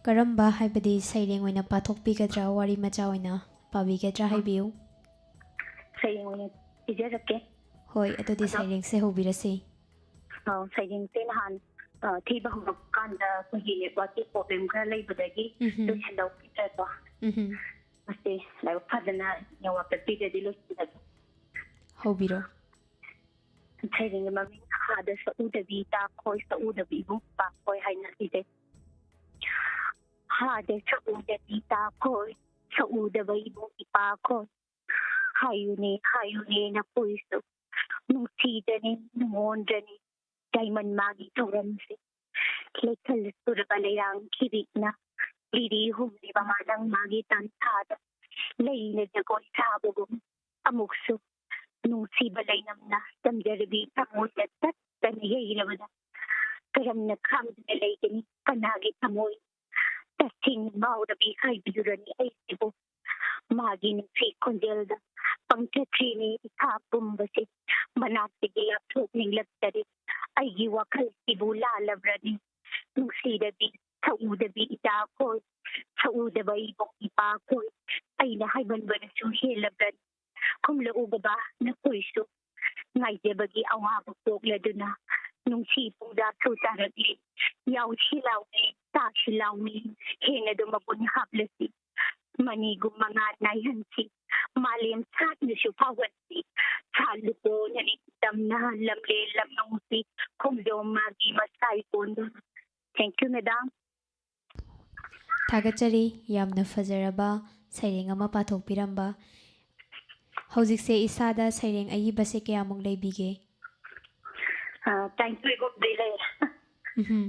ꯀꯔꯝꯕ, ꯍꯥꯏꯕꯗꯤ ꯁꯩꯔꯦꯡ ꯑꯣꯏꯅ ꯄꯥꯊꯣꯛꯄꯤꯒꯗ꯭ꯔꯥ, ꯋꯥꯔꯤ ꯃꯆꯥ ꯑꯣꯏꯅ ꯄꯥꯕꯤꯒꯗ꯭ꯔꯥ, ꯍꯥꯏꯕꯤꯌꯨ꯫ ꯁꯩꯔꯦꯡ ꯑꯣꯏꯅ ꯄꯤꯖꯔꯛꯀꯦ꯫ ꯍꯣꯏ, ꯑꯗꯨꯗꯤ ꯑꯗꯣ ꯁꯩꯔꯦꯡꯁꯦ ꯍꯧꯕꯤꯔꯁꯤ꯫ ꯑ, ꯁꯩꯔꯦꯡꯁꯦ ꯅꯍꯥꯟ, ꯑ, ꯊꯤꯕ ꯍꯧꯔꯛꯄ ꯀꯥꯟꯗ ꯑꯩꯈꯣꯏꯒꯤ ꯅꯦꯠꯋꯥꯛꯀꯤ ꯄ꯭ꯔꯣꯕ꯭ꯂꯦꯝ ꯈꯔ ꯂꯩꯕꯗꯒꯤ ꯎꯝꯍꯨꯝ꯫ ꯂꯣꯏꯁꯤꯟꯍꯧꯈꯤꯗ꯭ꯔꯦꯀꯣ꯫ ꯎꯝꯍꯨꯝ꯫ ꯃꯁꯤ ꯂꯥꯏꯕꯛ ꯐꯗꯅ ꯅꯦꯠꯋꯥꯛꯇ ꯄꯤꯗ꯭ꯔꯗꯤ ꯂꯣꯏꯁꯤꯟꯖꯒꯦ꯫ ꯍꯧꯕꯤꯔꯣ꯫ ꯁꯩꯔꯦꯡꯒꯤ ꯃꯃꯤꯡ ꯍꯥꯗ ꯁꯛꯎꯗꯕꯤ ꯇꯥꯈꯣꯏ, ꯁꯛꯎꯗꯕꯤ ꯏꯕꯨꯡ ꯏꯄꯥꯈꯣꯏ ꯍꯥꯏꯅ ꯁꯤꯁꯦ꯫ ꯍꯥꯗ ꯁꯛꯎꯗꯕꯤ ꯇꯥꯈꯣꯏ, ꯁꯛꯎꯗꯕ ꯏꯕꯨꯡ ꯏꯄꯥꯈꯣꯏ, ꯍꯥꯏꯌꯨꯅꯦ, ꯍꯥꯏꯌꯨꯅꯦ ꯅꯈꯣꯏꯁꯨ, ꯅꯨꯡꯁꯤꯗ꯭ꯔꯅꯤ, ꯅꯨꯡꯉꯣꯟꯗ꯭ꯔꯅꯤ, ꯗꯥꯏꯃꯟ ꯃꯥꯒꯤ ꯊꯧꯔꯝꯁꯦ꯫ ꯂꯩꯈꯜ ꯁꯨꯔꯕ ꯂꯩꯔꯥꯡ ꯈꯤꯔꯤꯛꯅ ꯂꯤꯔꯤ ꯍꯨꯝꯂꯤꯕ ꯃꯥꯂꯪ ꯃꯥꯒꯤ ꯇꯥꯟꯊꯥꯗ ꯂꯩꯅ ꯖꯒꯣꯏ ꯁꯥꯕꯒꯨꯝ ꯑꯃꯨꯛꯁꯨ ꯅꯨꯡꯁꯤꯕ ꯂꯩꯅꯝꯅ ꯇꯝꯖꯔꯕꯤ ꯊꯃꯣꯏꯗ ꯇꯠꯇꯅ ꯌꯩꯔꯕꯗ ꯀꯔꯝꯅ ꯈꯥꯡꯗꯨꯅ ꯂꯩꯒꯅꯤ ꯀꯅꯥꯒꯤ ꯊꯃꯣꯏ? ꯇꯁꯦꯡꯅ ꯉꯥꯎꯔꯕꯤ ꯍꯥꯏꯕꯤꯔꯨꯔꯅꯤ ꯑꯩꯁꯤꯕꯨ꯫ ꯃꯥꯒꯤ ꯅꯨꯡꯁꯤ ꯈꯣꯟꯖꯦꯜꯗ ꯄꯪꯊꯈ꯭ꯔꯤꯅꯤ ꯏꯁꯥ ꯄꯨꯝꯕꯁꯦ꯫ ꯃꯅꯥꯛꯇꯒꯤ ꯂꯥꯞꯊꯣꯛꯅꯤꯡꯂꯛꯇꯔꯦ꯫ ꯑꯩꯒꯤ ꯋꯥꯈꯜꯁꯤꯕꯨ ꯂꯥꯜꯂꯕ꯭ꯔꯅꯤ? ꯅꯨꯡꯁꯤꯔꯕꯤ, ꯁꯛꯎꯗꯕꯤ ꯏꯆꯥꯈꯣꯏ, ꯁꯛꯎꯗꯕ ꯏꯕꯨꯡ ꯏꯄꯥꯈꯣꯏ, ꯑꯩꯅ ꯍꯥꯏꯃꯟꯕꯅꯁꯨ ꯍꯦꯜꯂꯕ꯭ꯔꯅꯤ? ꯈꯨꯝꯂꯛꯎꯕꯕ ꯅꯈꯣꯏꯁꯨ꯫ ꯉꯥꯏꯖꯕꯒꯤ ꯑꯋꯥꯕ ꯄꯣꯛꯂꯗꯨꯅ ꯅꯨꯡꯁꯤ ꯄꯨꯡꯖꯥꯁꯨ ꯇꯥꯔꯛꯂꯤ꯫ ꯌꯥꯎꯁꯤ ꯂꯥꯎꯅꯤ, ꯇꯥꯁꯤ ꯂꯥꯎꯅꯤ, ꯍꯦꯟꯅꯗꯨ ꯃꯒꯨꯟ ꯍꯥꯞꯂꯁꯤ꯫ ꯃꯅꯤꯒꯨꯝ ꯃꯉꯥꯜ ꯅꯥꯏꯍꯟꯁꯤ, ꯃꯥꯂꯦꯝ ꯁꯥꯠꯅꯁꯨ ꯐꯥꯎꯍꯟꯁꯤ꯫ ꯁꯥꯠꯂꯨꯀꯣ ꯅꯅꯤꯡꯇꯝꯅ ꯂꯝꯂꯦꯟ ꯂꯝꯂꯣꯡꯁꯤ, ꯈꯣꯡꯖꯣꯝ ꯃꯥꯒꯤ ꯃꯁꯥ ꯏꯀꯣꯟꯗꯨꯅ꯫ Thank you, madam. ꯊꯥꯒꯠꯆꯔꯤ, ꯌꯥꯝꯅ ꯐꯖꯔꯕ ꯁꯩꯔꯦꯡ ꯑꯃ ꯄꯥꯊꯣꯛꯄꯤꯔꯝꯕ꯫ ꯍꯧꯖꯤꯛꯁꯦ ꯏꯁꯥꯗ ꯁꯩꯔꯦꯡ ꯑꯏꯕꯁꯦ ꯀꯌꯥꯃꯨꯛ ꯂꯩꯕꯤꯒꯦ? ꯑ, ꯇꯔꯥꯅꯤꯊꯣꯏꯒꯨꯝꯕꯗꯤ ꯂꯩ꯫ ꯎꯝꯍꯨꯝ꯫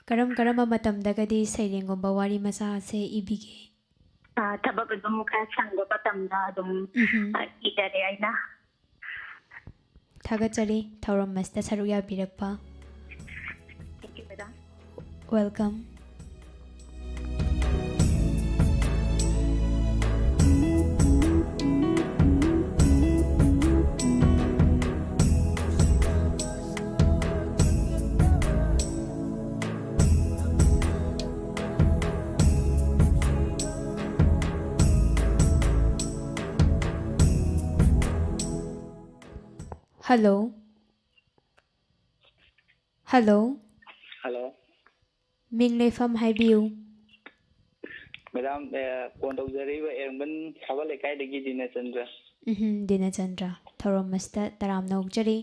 ꯀꯔꯝ ꯀꯔꯝꯕ ꯃꯇꯝꯗꯒꯗꯤ ꯁꯩꯔꯦꯡꯒꯨꯝꯕ ꯋꯥꯔꯤ ꯃꯆꯥꯁꯦ ꯏꯕꯤꯒꯦ? ꯑ, ꯊꯕꯛ ꯑꯗꯨꯝ ꯈꯔ ꯁꯪꯕ ꯃꯇꯝꯗ ꯑꯗꯨꯝ, ꯎꯝꯍꯨꯝ꯫ ꯑ, ꯏꯖꯔꯦ ꯑꯩꯅ꯫ ꯊꯥꯒꯠꯆꯔꯤ ꯊꯧꯔꯝ ꯑꯁꯤꯗ ꯁꯔꯨꯛ ꯌꯥꯕꯤꯔꯛꯄ꯫ Thank you, madam. Welcome. Hello. Hello. Hello. ꯃꯤꯡ ꯂꯩꯐꯝ ꯍꯥꯏꯕꯤꯌꯨ꯫ Madam, ꯑꯦ, phone ꯇꯧꯖꯔꯛꯏꯕ ꯑꯦꯔꯪꯕꯟ ꯁꯥꯕ ꯂꯩꯀꯥꯏꯗꯒꯤ ꯗꯤꯅꯆꯟꯗ꯭ꯔ꯫ ꯎꯝꯍꯨꯝ, ꯗꯤꯅꯆꯟꯗ꯭ꯔ, ꯊꯧꯔꯝ ꯑꯁꯤꯗ ꯇꯔꯥꯝꯅ ꯑꯣꯛꯆꯔꯤ꯫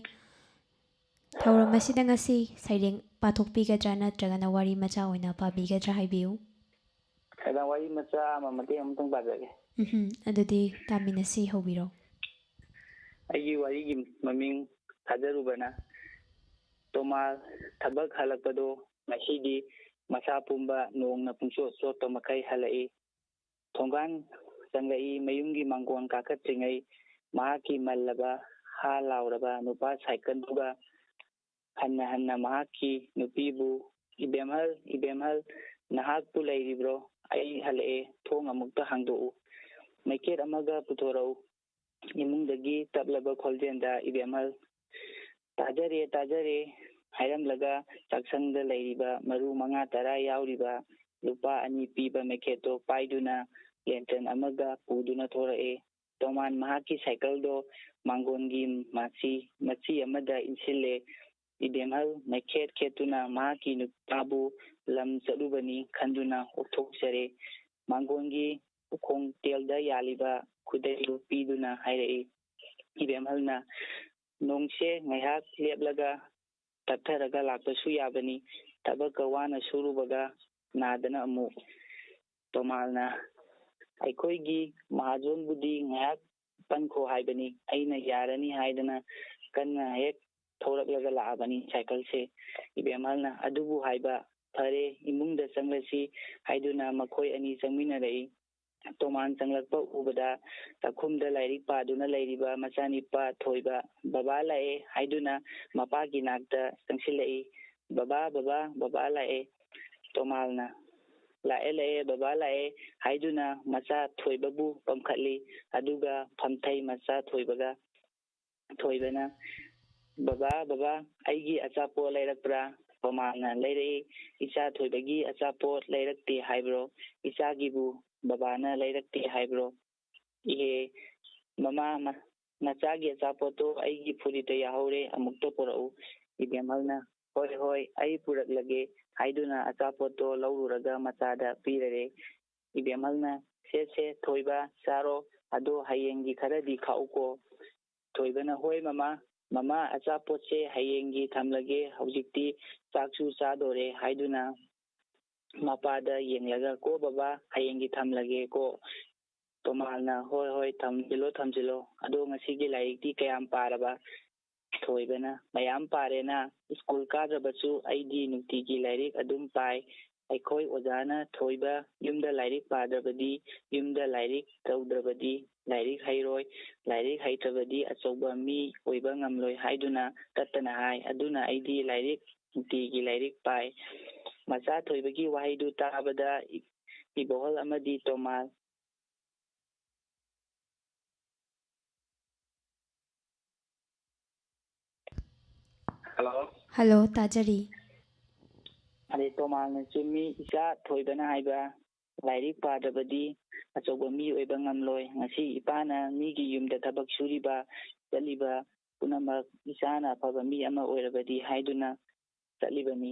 ꯊꯧꯔꯝ ꯑꯁꯤꯗ ꯉꯁꯤ ꯁꯩꯔꯦꯡ ꯄꯥꯊꯣꯛꯄꯤꯒꯗ꯭ꯔꯥ ꯅꯠꯇ꯭ꯔꯒꯅ ꯋꯥꯔꯤ ꯃꯆꯥ ꯑꯣꯏꯅ ꯄꯥꯕꯤꯒꯗ꯭ꯔꯥ ꯍꯥꯏꯕꯤꯌꯨ꯫ ꯀꯩꯅꯣ, ꯋꯥꯔꯤ ꯃꯆꯥ ꯑꯃ ꯃꯇꯦꯛ ꯑꯃꯇꯪ ꯄꯥꯖꯒꯦ꯫ ꯎꯝꯍꯨꯝ, ꯑꯗꯨꯗꯤ ꯇꯥꯃꯤꯟꯅꯁꯤ, ꯍꯧꯕꯤꯔꯣ꯫ ꯑꯩꯒꯤ ꯋꯥꯔꯤꯒꯤ ꯃꯃꯤꯡ ꯊꯥꯖꯔꯨꯕꯅ꯫ ꯇꯣꯃꯥꯜ ꯊꯕꯛ ꯍꯜꯂꯛꯄꯗꯣ ꯉꯁꯤꯗꯤ ꯃꯁꯥ ꯄꯨꯝꯕ ꯅꯣꯡꯅ ꯄꯨꯡꯆꯣꯠ ꯆꯣꯠꯄ ꯃꯈꯩ ꯍꯜꯂꯛꯏ꯫ ꯊꯣꯡꯒꯥꯟ ꯆꯪꯂꯛꯏ꯫ ꯃꯌꯨꯝꯒꯤ ꯃꯥꯡꯒꯣꯟ ꯀꯥꯈꯠꯇ꯭ꯔꯤꯉꯩ ꯃꯍꯥꯛꯀꯤ ꯃꯜꯂꯕ, ꯍꯥ ꯂꯥꯎꯔꯕ ꯅꯨꯄꯥ ꯁꯥꯏꯀꯜꯗꯨꯒ ꯍꯟꯅ ꯍꯟꯅ ꯃꯍꯥꯛꯀꯤ ꯅꯨꯄꯤꯕꯨ, "ꯏꯕꯦꯝꯍꯜ, ꯏꯕꯦꯝꯍꯜ, ꯅꯍꯥꯛꯄꯨ ꯂꯩꯔꯤꯕ꯭ꯔꯣ? ꯑꯩ ꯍꯜꯂꯛꯑꯦ, ꯊꯣꯡ ꯑꯃꯨꯛꯇ ꯍꯥꯡꯗꯣꯛꯎ, ꯃꯩꯈꯦꯠ ꯑꯃꯒ ꯄꯨꯊꯣꯔꯛꯎ"꯫ ꯏꯃꯨꯡꯗꯒꯤ ꯇꯞꯂꯕ ꯈꯣꯟꯖꯦꯜꯗ, "ꯏꯕꯦꯝꯍꯜ, ꯇꯥꯖꯔꯦ, ꯇꯥꯖꯔꯦ" ꯍꯥꯏꯔꯝꯂꯒ ꯆꯥꯛꯁꯪꯗ ꯂꯩꯔꯤꯕ ꯃꯔꯨ ꯃꯉꯥ ꯇꯔꯥ ꯌꯥꯎꯔꯤꯕ ꯂꯨꯄꯥ ꯑꯅꯤ ꯄꯤꯕ ꯃꯩꯈꯦꯠꯇꯣ ꯄꯥꯏꯗꯨꯅ ꯂꯦꯟꯇꯟ ꯑꯃꯒ ꯄꯨꯗꯨꯅ ꯊꯣꯔꯛꯑꯦ꯫ ꯇꯣꯃꯥꯟ ꯃꯍꯥꯛꯀꯤ ꯁꯥꯏꯀꯜꯗꯣ ꯃꯥꯡꯒꯣꯟꯒꯤ ꯃꯆꯤ, ꯃꯆꯤ ꯑꯃꯗ ꯏꯟꯁꯤꯜꯂꯦ꯫ ꯏꯕꯦꯝꯍꯜ ꯃꯩꯈꯦꯠ ꯈꯦꯠꯇꯨꯅ ꯃꯍꯥꯛꯀꯤ ꯅꯨꯄꯥꯕꯨ ꯂꯝ ꯆꯠꯂꯨꯕꯅꯤ ꯈꯟꯗꯨꯅ ꯑꯣꯛꯊꯣꯛꯆꯔꯦ꯫ ꯃꯥꯡꯒꯣꯟꯒꯤ ꯎꯈꯣꯡ ꯇꯦꯜꯗ ꯌꯥꯜꯂꯤꯕ ꯈꯨꯗꯩꯗꯨ ꯄꯤꯗꯨꯅ ꯍꯥꯏꯔꯛꯏ꯫ ꯏꯕꯦꯝꯍꯜꯅ, "ꯅꯣꯡꯁꯦ ꯉꯥꯏꯍꯥꯛ ꯂꯦꯞꯂꯒ ꯇꯞꯊꯔꯒ ꯂꯥꯛꯄꯁꯨ ꯌꯥꯕꯅꯤ꯫ ꯊꯕꯛꯀ ꯋꯥꯅ ꯁꯨꯔꯨꯕꯒ ꯅꯥꯗꯅ ꯑꯃꯨꯛ"꯫ ꯇꯣꯃꯥꯜꯅ, "ꯑꯩꯈꯣꯏꯒꯤ ꯃꯍꯥꯖꯣꯟꯕꯨꯗꯤ ꯉꯥꯏꯍꯥꯛ ꯄꯟꯈꯣ ꯍꯥꯏꯕꯅꯤ꯫ ꯑꯩꯅ ꯌꯥꯔꯅꯤ ꯍꯥꯏꯗꯅ ꯀꯟꯅ ꯍꯦꯛ ꯊꯧꯔꯛꯂꯒ ꯂꯥꯛꯑꯕꯅꯤ ꯁꯥꯏꯀꯜꯁꯦ"꯫ ꯏꯕꯦꯝꯍꯜꯅ, "ꯑꯗꯨꯕꯨ ꯍꯥꯏꯕ, ꯐꯔꯦ, ꯏꯃꯨꯡꯗ ꯆꯪꯂꯁꯤ" ꯍꯥꯏꯗꯨꯅ ꯃꯈꯣꯏ ꯑꯅꯤ ꯆꯪꯃꯤꯟꯅꯔꯛꯏ꯫ ꯇꯣꯃꯥꯟ ꯆꯪꯂꯛꯄ ꯎꯕꯗ ꯆꯥꯛꯈꯨꯝꯗ ꯂꯥꯏꯔꯤꯛ ꯄꯥꯗꯨꯅ ꯂꯩꯔꯤꯕ ꯃꯆꯥꯅꯤꯄꯥ ꯊꯣꯏꯕ, "ꯕꯕꯥ ꯂꯥꯛꯑꯦ" ꯍꯥꯏꯗꯨꯅ ꯃꯄꯥꯒꯤ ꯅꯥꯛꯇ ꯆꯪꯁꯤꯜꯂꯛꯏ꯫ "ꯕꯕꯥ, ꯕꯕꯥ, ꯕꯕꯥ ꯂꯥꯛꯑꯦ"꯫ ꯇꯣꯃꯥꯜꯅ, "ꯂꯥꯛꯑꯦ, ꯂꯥꯛꯑꯦ, ꯕꯕꯥ ꯂꯥꯛꯑꯦ" ꯍꯥꯏꯗꯨꯅ ꯃꯆꯥ ꯊꯣꯏꯕꯕꯨ ꯄꯝꯈꯠꯂꯤ꯫ ꯑꯗꯨꯒ ꯐꯝꯊꯩ ꯃꯆꯥ ꯊꯣꯏꯕꯒ꯫ ꯊꯣꯏꯕꯅ, "ꯕꯕꯥ, ꯕꯕꯥ, ꯑꯩꯒꯤ ꯑꯆꯥꯄꯣꯠ ꯂꯩꯔꯛꯄ꯭ꯔꯥ?" ꯇꯣꯃꯥꯜꯅ, "ꯂꯩꯔꯛꯏ"꯫ "ꯏꯆꯥ ꯊꯣꯏꯕꯒꯤ ꯑꯆꯥꯄꯣꯠ ꯂꯩꯔꯛꯇꯦ ꯍꯥꯏꯕ꯭ꯔꯣ? ꯏꯆꯥꯒꯤꯕꯨ ꯕꯕꯥꯅ ꯂꯩꯔꯛꯇꯦ ꯍꯥꯏꯕ꯭ꯔꯣ?" "ꯏꯍꯦ, ꯃꯃꯥ, ꯃ-, ꯅꯆꯥꯒꯤ ꯑꯆꯥꯄꯣꯠꯇꯣ ꯑꯩꯒꯤ ꯐꯨꯔꯤꯠꯇ ꯌꯥꯍꯧꯔꯦ, ꯑꯃꯨꯛꯇ ꯄꯨꯔꯛꯎ"꯫ ꯏꯕꯦꯝꯍꯜꯅ, "ꯍꯣꯏ, ꯍꯣꯏ, ꯑꯩ ꯄꯨꯔꯛꯂꯒꯦ" ꯍꯥꯏꯗꯨꯅ ꯑꯆꯥꯄꯣꯠꯇꯣ ꯂꯧꯔꯨꯔꯒ ꯃꯆꯥꯗ ꯄꯤꯔꯔꯦ꯫ ꯏꯕꯦꯝꯍꯜꯅ, "ꯁꯦ, ꯁꯦ, ꯊꯣꯏꯕ, ꯆꯥꯔꯣ, ꯑꯗꯣ ꯍꯌꯦꯡꯒꯤ ꯈꯔꯗꯤ ꯈꯥꯛꯎꯀꯣ꯫ ꯊꯣꯏꯕꯅ, "ꯍꯣꯏ ꯃꯃꯥ, ꯃꯃꯥ ꯑꯆꯥꯄꯣꯠꯁꯦ ꯍꯌꯦꯡꯒꯤ ꯊꯝꯂꯒꯦ, ꯍꯧꯖꯤꯛꯇꯤ ꯆꯥꯛꯁꯨ ꯆꯥꯗꯣꯔꯦ" ꯍꯥꯏꯗꯨꯅ ꯃꯄꯥꯗ ꯌꯦꯡꯂꯒ, "ꯀꯣ ꯕꯕꯥ, ꯍꯌꯦꯡꯒꯤ ꯊꯝꯂꯒꯦ ꯀꯣ"꯫ ꯇꯣꯃꯥꯜꯅ, "ꯍꯣꯏ, ꯍꯣꯏ, ꯊꯝꯖꯤꯜꯂꯣ, ꯊꯝꯖꯤꯜꯂꯣ꯫ ꯑꯗꯣ ꯉꯁꯤꯒꯤ ꯂꯥꯏꯔꯤꯛꯇꯤ ꯀꯌꯥꯝ ꯄꯥꯔꯕ?" ꯊꯣꯏꯕꯅ, "ꯃꯌꯥꯝ ꯄꯥꯔꯦꯅ, ꯁ꯭ꯀꯨꯜ ꯀꯥꯗ꯭ꯔꯕꯁꯨ ꯑꯩꯗꯤ ꯅꯨꯡꯇꯤꯒꯤ ꯂꯥꯏꯔꯤꯛ ꯑꯗꯨꯝ ꯄꯥꯏ꯫ ꯑꯩꯈꯣꯏ ꯑꯣꯖꯥꯅ, 'ꯊꯣꯏꯕ, ꯌꯨꯝꯗ ꯂꯥꯏꯔꯤꯛ ꯄꯥꯗ꯭ꯔꯕꯗꯤ, ꯌꯨꯝꯗ ꯂꯥꯏꯔꯤꯛ ꯇꯧꯗ꯭ꯔꯕꯗꯤ ꯂꯥꯏꯔꯤꯛ ꯍꯩꯔꯣꯏ, ꯂꯥꯏꯔꯤꯛ ꯍꯩꯇ꯭ꯔꯕꯗꯤ ꯑꯆꯧꯕ ꯃꯤ ꯑꯣꯏꯕ ꯉꯝꯂꯣꯏ' ꯍꯥꯏꯗꯨꯅ ꯇꯠꯇꯅ ꯍꯥꯏ꯫ ꯑꯗꯨꯅ ꯑꯩꯗꯤ ꯂꯥꯏꯔꯤꯛ, ꯅꯨꯡꯇꯤꯒꯤ ꯂꯥꯏꯔꯤꯛ ꯄꯥꯏ"꯫ ꯃꯆꯥ ꯊꯣꯏꯕꯒꯤ ꯋꯥꯍꯩꯗꯨ ꯇꯥꯕꯗ ꯏ-, ꯏꯕꯣꯍꯜ ꯑꯃꯗꯤ ꯇꯣꯃꯥꯜ ꯍꯜꯂꯣ꯫ ꯍꯜꯂꯣ, ꯇꯥꯖꯔꯤ꯫ ꯑꯗꯩ ꯇꯣꯃꯥꯜꯅ, "ꯆꯨꯝꯃꯤ, ꯏꯆꯥ ꯊꯣꯏꯕꯅ ꯍꯥꯏꯕ, ꯂꯥꯏꯔꯤꯛ ꯄꯥꯗ꯭ꯔꯕꯗꯤ ꯑꯆꯧꯕ ꯃꯤ ꯑꯣꯏꯕ ꯉꯝꯂꯣꯏ꯫ ꯉꯁꯤ ꯏꯄꯥꯅ ꯃꯤꯒꯤ ꯌꯨꯝꯗ ꯊꯕꯛ ꯁꯨꯔꯤꯕ, ꯆꯠꯂꯤꯕ ꯄꯨꯝꯅꯃꯛ ꯏꯆꯥꯅ ꯑꯐꯕ ꯃꯤ ꯑꯃ ꯑꯣꯏꯔꯕꯗꯤ ꯍꯥꯏꯗꯨꯅ ꯆꯠꯂꯤꯕꯅꯤ꯫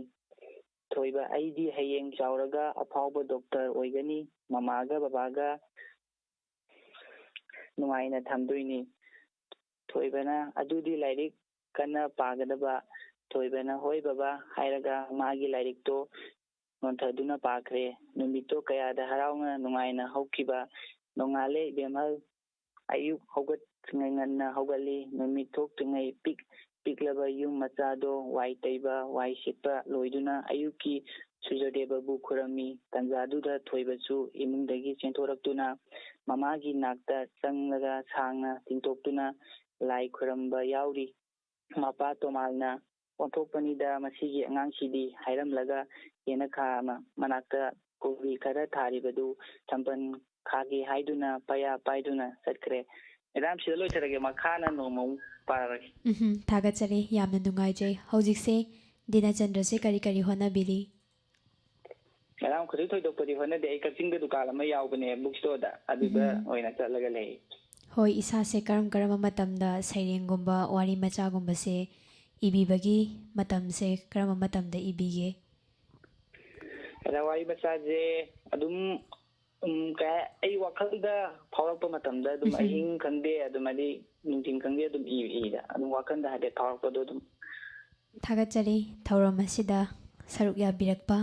ꯊꯣꯏꯕ, ꯑꯩꯗꯤ ꯍꯌꯦꯡ ꯆꯥꯎꯔꯒ ꯑꯐꯥꯎꯕ ꯗꯣꯛꯇꯔ ꯑꯣꯏꯒꯅꯤ, ꯃꯃꯥꯒ ꯕꯕꯥꯒ ꯅꯨꯡꯉꯥꯏꯅ ꯊꯝꯗꯣꯏꯅꯤ"꯫ ꯊꯣꯏꯕꯅ, "ꯑꯗꯨꯗꯤ ꯂꯥꯏꯔꯤꯛ ꯀꯟꯅ ꯄꯥꯒꯗꯕ"꯫ ꯊꯣꯏꯕꯅ, "ꯍꯣꯏ ꯕꯕꯥ" ꯍꯥꯏꯔꯒ ꯃꯥꯒꯤ ꯂꯥꯏꯔꯤꯛꯇꯣ ꯅꯣꯟꯊꯗꯨꯅ ꯄꯥꯈ꯭ꯔꯦ꯫ ꯅꯨꯃꯤꯠꯇꯣ ꯀꯌꯥꯗ ꯍꯔꯥꯎꯅ ꯅꯨꯡꯉꯥꯏꯅ ꯍꯧꯈꯤꯕ꯫ ꯅꯣꯡꯉꯥꯜꯂꯦ ꯏꯕꯦꯝꯍꯜ꯫ ꯑꯌꯨꯛ ꯍꯧꯒꯠꯇ꯭ꯔꯤꯉꯩ ꯉꯟꯅ ꯍꯧꯒꯠꯂꯤ꯫ ꯅꯨꯃꯤꯠ ꯊꯣꯛꯇ꯭ꯔꯤꯉꯩ ꯄꯤꯛ ꯄꯤꯛꯂꯕ ꯌꯨꯝ ꯃꯆꯥꯗꯣ ꯋꯥꯏ ꯇꯩꯕ, ꯋꯥꯏ ꯁꯤꯠꯄ ꯂꯣꯏꯗꯨꯅ ꯑꯌꯨꯛꯀꯤ ꯁꯨꯔꯖꯗꯦꯕꯕꯨ ꯈꯨꯔꯝꯃꯤ꯫ ꯇꯟꯖꯥꯗꯨꯗ ꯊꯣꯏꯕꯁꯨ ꯏꯃꯨꯡꯗꯒꯤ ꯆꯦꯟꯊꯣꯔꯛꯇꯨꯅ ꯃꯃꯥꯒꯤ ꯅꯥꯛꯇ ꯆꯪꯂꯒ ꯁꯥꯡꯅ ꯇꯤꯡꯊꯣꯛꯇꯨꯅ ꯂꯥꯏ ꯈꯨꯔꯝꯕ ꯌꯥꯎꯔꯤ꯫ ꯃꯄꯥ ꯇꯣꯃꯥꯜꯅ, "ꯑꯣꯟꯊꯣꯛꯄꯅꯤꯗ ꯃꯁꯤꯒꯤ ꯑꯉꯥꯡꯁꯤꯗꯤ" ꯍꯥꯏꯔꯝꯂꯒ ꯌꯦꯅꯈꯥ ꯑꯃ ꯃꯅꯥꯛꯇ ꯀꯣꯕꯤ ꯈꯔ ꯊꯥꯔꯤꯕꯗꯨ ꯊꯝꯕꯟ ꯈꯥꯒꯦ ꯍꯥꯏꯗꯨꯅ ꯄꯌꯥ ꯄꯥꯏꯗꯨꯅ ꯆꯠꯈ꯭ꯔꯦ꯫ ꯃꯦꯗꯥꯝ, ꯁꯤꯗ ꯂꯣꯏꯊꯔꯒꯦ, ꯃꯈꯥꯅ ꯅꯣꯡꯃꯃꯨꯛ ꯄꯥꯔꯒꯦ꯫ ꯎꯝꯍꯨꯝ, ꯊꯥꯒꯠꯆꯔꯤ, ꯌꯥꯝꯅ ꯅꯨꯡꯉꯥꯏꯖꯩ꯫ ꯍꯧꯖꯤꯛꯁꯦ ꯗꯤꯅꯆꯟꯗ꯭ꯔꯁꯦ ꯀꯔꯤ ꯀꯔꯤ ꯍꯣꯠꯅꯕꯤꯔꯤ? ꯃꯦꯗꯥꯝ, ꯀꯩꯁꯨ ꯊꯣꯏꯗꯣꯛꯄꯗꯤ ꯍꯣꯠꯅꯗꯦ꯫ ꯑꯩ ꯀꯛꯆꯤꯡꯗ ꯗꯨꯀꯥꯟ ꯑꯃ ꯌꯥꯎꯕꯅꯦ, book storeꯗ, ꯑꯗꯨꯗ ꯎꯝꯍꯨꯝ꯫ ꯑꯣꯏꯅ ꯆꯠꯂꯒ ꯂꯩ꯫ ꯍꯣꯏ, ꯏꯁꯥꯁꯦ ꯀꯔꯝ ꯀꯔꯝꯕ ꯃꯇꯝꯗ ꯁꯩꯔꯦꯡꯒꯨꯝꯕ, ꯋꯥꯔꯤ ꯃꯆꯥꯒꯨꯝꯕꯁꯦ ꯏꯕꯤꯕꯒꯤ ꯃꯇꯝꯁꯦ ꯀꯔꯝꯕ ꯃꯇꯝꯗ ꯏꯕꯤꯒꯦ? ꯑꯗ ꯋꯥꯔꯤ ꯃꯆꯥꯁꯦ ꯑꯗꯨꯝ ꯎꯝ, ꯀꯩ ꯍꯥꯏ-, ꯑꯩ ꯋꯥꯈꯜꯗ ꯐꯥꯎꯔꯛꯄ ꯃꯇꯝꯗ ꯑꯗꯨꯝ ꯎꯝꯍꯨꯝ꯫ ꯑꯍꯤꯡ ꯈꯪꯗꯦ, ꯑꯗꯨꯝ ꯍꯥꯏꯗꯤ ꯅꯨꯡꯊꯤꯟ ꯈꯪꯗꯦ, ꯑꯗꯨꯝ ꯏ-, ꯏꯗ ꯑꯗꯨꯝ ꯋꯥꯈꯜꯗ ꯍꯥꯏꯐꯦꯠ ꯐꯥꯎꯔꯛꯄꯗꯣ ꯑꯗꯨꯝ꯫ ꯊꯥꯒꯠꯆꯔꯤ ꯊꯧꯔꯝ ꯑꯁꯤꯗ ꯁꯔꯨꯛ ꯌꯥꯕꯤꯔꯛꯄ꯫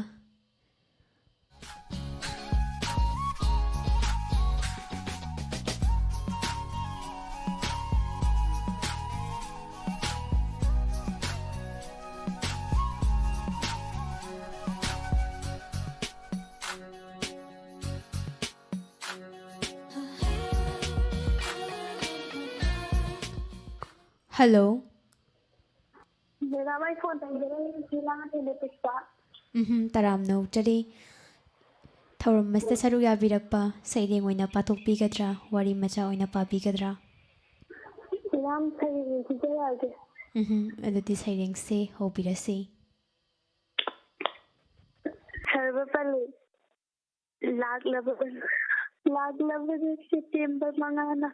Hello꯫ ꯃꯦꯗꯥꯝ, ꯑꯩ ꯐꯣꯟ ꯇꯧꯖꯔꯛꯏ, ꯁꯤ ꯂꯥꯡꯉꯊꯦꯜꯗ ꯄꯨꯁꯄꯥ꯫ ꯎꯝꯍꯨꯝ, ꯇꯔꯥꯝꯅ ꯑꯣꯛꯆꯔꯤ꯫ ꯊꯧꯔꯝ ꯑꯁꯤꯗ ꯁꯔꯨꯛ ꯌꯥꯕꯤꯔꯛꯄ ꯁꯩꯔꯦꯡ ꯑꯣꯏꯅ ꯄꯥꯊꯣꯛꯄꯤꯒꯗ꯭ꯔꯥ, ꯋꯥꯔꯤ ꯃꯆꯥ ꯑꯣꯏꯅ ꯄꯥꯕꯤꯒꯗ꯭ꯔꯥ? ꯃꯦꯗꯥꯝ, ꯁꯩꯔꯦꯡ ꯄꯤꯖꯔꯛꯑꯒꯦ꯫ ꯎꯝꯍꯨꯝ, ꯑꯗꯨꯗꯤ ꯁꯩꯔꯦꯡꯁꯦ ꯍꯧꯕꯤꯔꯁꯤ꯫ ꯁꯔꯕꯄꯜꯂꯤ꯫ ꯂꯥꯛꯂꯕ, ꯂꯥꯛꯂꯕꯅꯤ ꯁꯦꯞꯇꯦꯝꯕꯔ ꯃꯉꯥꯅ꯫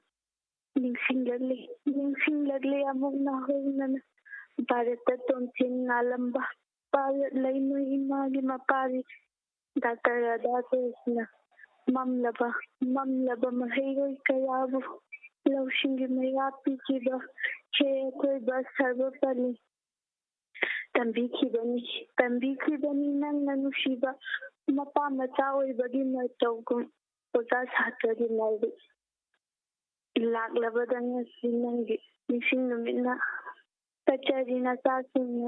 ꯅꯤꯡꯁꯤꯡꯂꯛꯂꯤ, ꯅꯤꯡꯁꯤꯡꯂꯛꯂꯤ ꯑꯃꯨꯛ ꯅꯧꯍꯧꯅꯅ꯫ ꯚꯥꯔꯠꯇ ꯇꯣꯟꯊꯤꯟ ꯉꯥꯜꯂꯝꯕ, ꯚꯥꯔꯠ ꯂꯩꯃ ꯏꯃꯥꯒꯤ ꯃꯄꯥꯔꯤ ꯗꯥꯛꯇꯔ ꯔꯥꯙꯥꯀ꯭ꯔꯤꯁꯅ ꯃꯝꯂꯕ, ꯃꯝꯂꯕ ꯃꯍꯩꯔꯣꯏ ꯀꯌꯥꯕꯨ ꯂꯧꯁꯤꯡꯒꯤ ꯃꯩꯔꯥ ꯄꯤꯈꯤꯕ ꯍꯦ ꯑꯊꯣꯏꯕ ꯁꯔꯕꯄꯜꯂꯤ꯫ ꯇꯝꯕꯤꯈꯤꯕꯅꯤ, ꯇꯝꯕꯤꯈꯤꯕꯅꯤ ꯅꯪꯅ ꯅꯨꯡꯁꯤꯕ ꯃꯄꯥ ꯃꯆꯥ ꯑꯣꯏꯕꯒꯤ ꯃꯇꯧꯒꯨꯝ ꯑꯣꯖꯥ ꯁꯥꯇ꯭ꯔꯒꯤ ꯂꯥꯏꯔꯤꯛ꯫ ꯂꯥꯛꯂꯕꯗ ꯉꯁꯤ ꯅꯪꯒꯤ ꯅꯤꯡꯁꯤꯡ ꯅꯨꯃꯤꯠꯅ꯫ ꯀꯆꯔꯤ ꯅꯆꯥꯁꯤꯡꯅ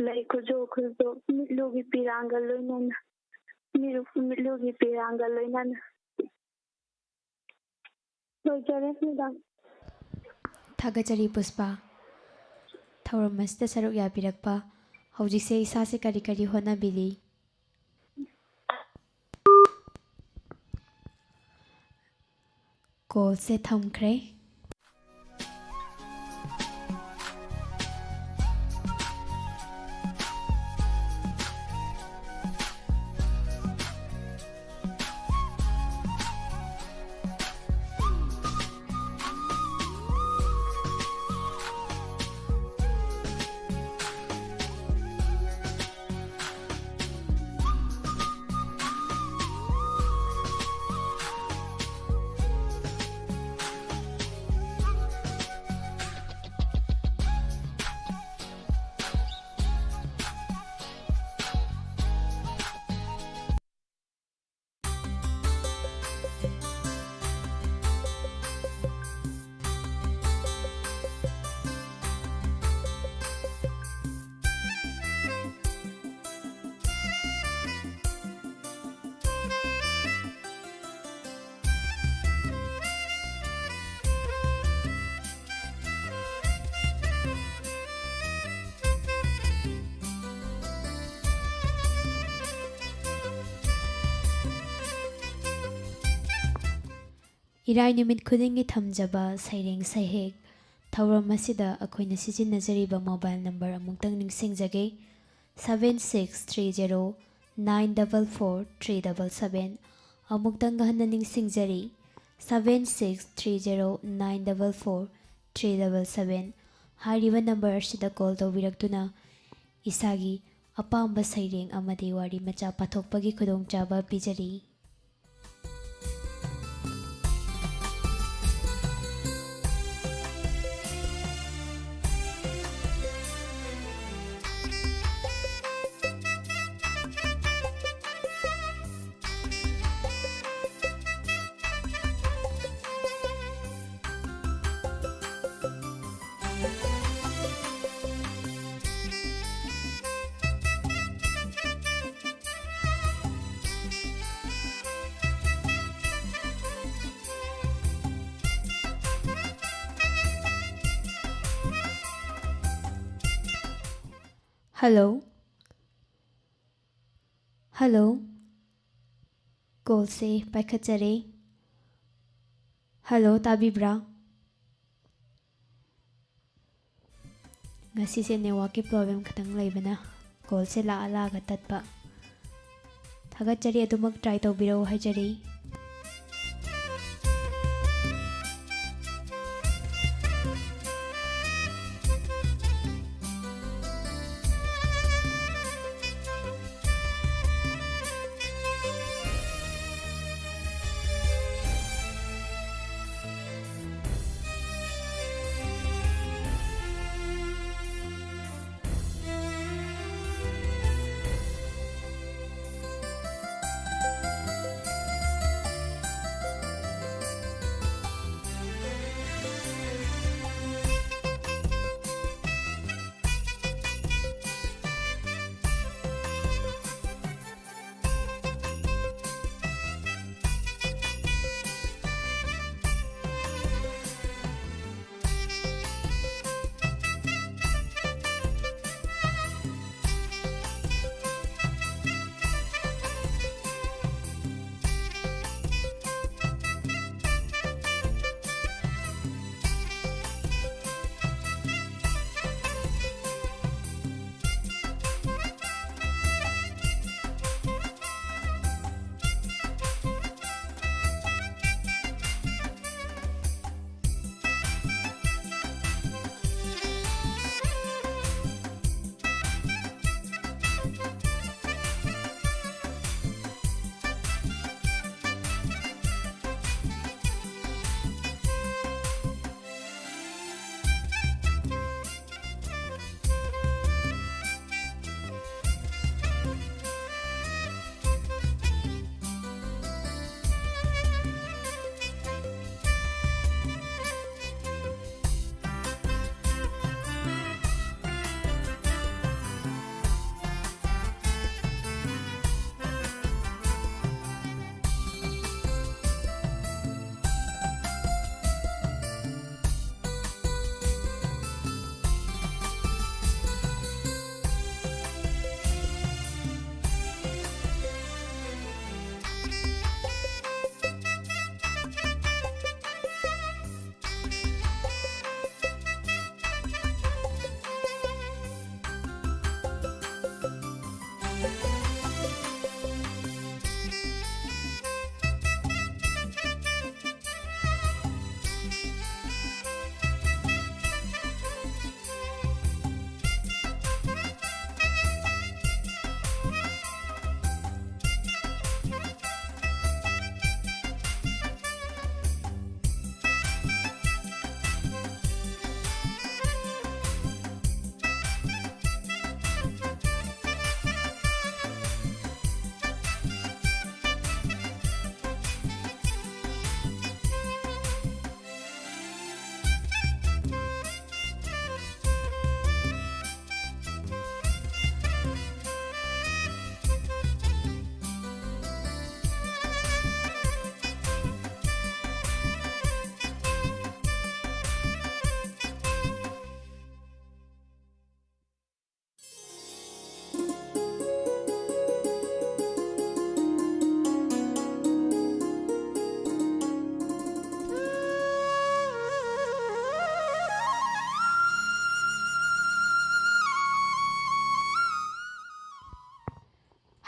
ꯂꯩ ꯈꯨꯖꯣ ꯈꯨꯖꯣ ꯃꯤꯠꯂꯨꯒꯤ ꯄꯤꯔꯥꯡꯒ ꯂꯣꯏꯅꯅ, ꯃꯤꯔꯨ-, ꯃꯤꯠꯂꯨꯒꯤ ꯄꯤꯔꯥꯡꯒ ꯂꯣꯏꯅꯅ꯫ ꯂꯣꯏꯖꯔꯦ, ꯃꯦꯗꯥꯝ꯫ ꯊꯥꯒꯠꯆꯔꯤ, ꯄꯨꯁꯄꯥ꯫ ꯊꯧꯔꯝ ꯑꯁꯤꯗ ꯁꯔꯨꯛ ꯌꯥꯕꯤꯔꯛꯄ꯫ ꯍꯧꯖꯤꯛꯁꯦ ꯏꯁꯥꯁꯦ ꯀꯔꯤ ꯀꯔꯤ ꯍꯣꯠꯅꯕꯤꯔꯤ? ꯀꯣꯜꯁꯦ ꯊꯝꯈ꯭ꯔꯦ꯫ ꯏꯔꯥꯏ ꯅꯨꯃꯤꯠ ꯈꯨꯗꯤꯡꯒꯤ ꯊꯝꯖꯕ ꯁꯩꯔꯦꯡ ꯁꯩꯍꯦꯛ ꯊꯧꯔꯝ ꯑꯁꯤꯗ ꯑꯩꯈꯣꯏꯅ ꯁꯤꯖꯤꯟꯅꯖꯔꯤꯕ ꯃꯣꯕꯥꯏꯜ ꯅꯝꯕꯔ ꯑꯃꯨꯛꯇꯪ ꯅꯤꯡꯁꯤꯡꯖꯒꯦ, seven six three zero nine double four three double seven꯫ ꯑꯃꯨꯛꯇꯪꯒ ꯍꯟꯅ ꯅꯤꯡꯁꯤꯡꯖꯔꯤ, seven six three zero nine double four three double seven꯫ ꯍꯥꯏꯔꯤꯕ ꯅꯝꯕꯔ ꯑꯁꯤꯗ ꯀꯣꯜ ꯇꯧꯕꯤꯔꯛꯇꯨꯅ ꯏꯁꯥꯒꯤ ꯑꯄꯥꯝꯕ ꯁꯩꯔꯦꯡ ꯑꯃꯗꯤ ꯋꯥꯔꯤ ꯃꯆꯥ ꯄꯥꯊꯣꯛꯄꯒꯤ ꯈꯨꯗꯣꯡꯆꯥꯕ ꯄꯤꯖꯔꯤ꯫ Hello? Hello? ꯀꯣꯜꯁꯦ ꯄꯥꯏꯈꯠꯆꯔꯦ꯫ Hello, ꯇꯥꯕꯤꯕ꯭ꯔꯥ? ꯉꯁꯤꯁꯦ ꯅꯦꯠꯋꯥꯛꯀꯤ ꯄ꯭ꯔꯣꯕ꯭ꯂꯦꯝ ꯈꯤꯇꯪ ꯂꯩꯕꯅ ꯀꯣꯜꯁꯦ ꯂꯥꯛꯑ ꯂꯥꯛꯑꯒ ꯇꯠꯄ꯫ ꯊꯥꯒꯠꯆꯔꯤ, ꯑꯗꯨꯃꯛ ꯇ꯭ꯔꯥꯏ ꯇꯧꯕꯤꯔꯛꯎ ꯍꯥꯏꯖꯔꯤ꯫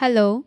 Hello.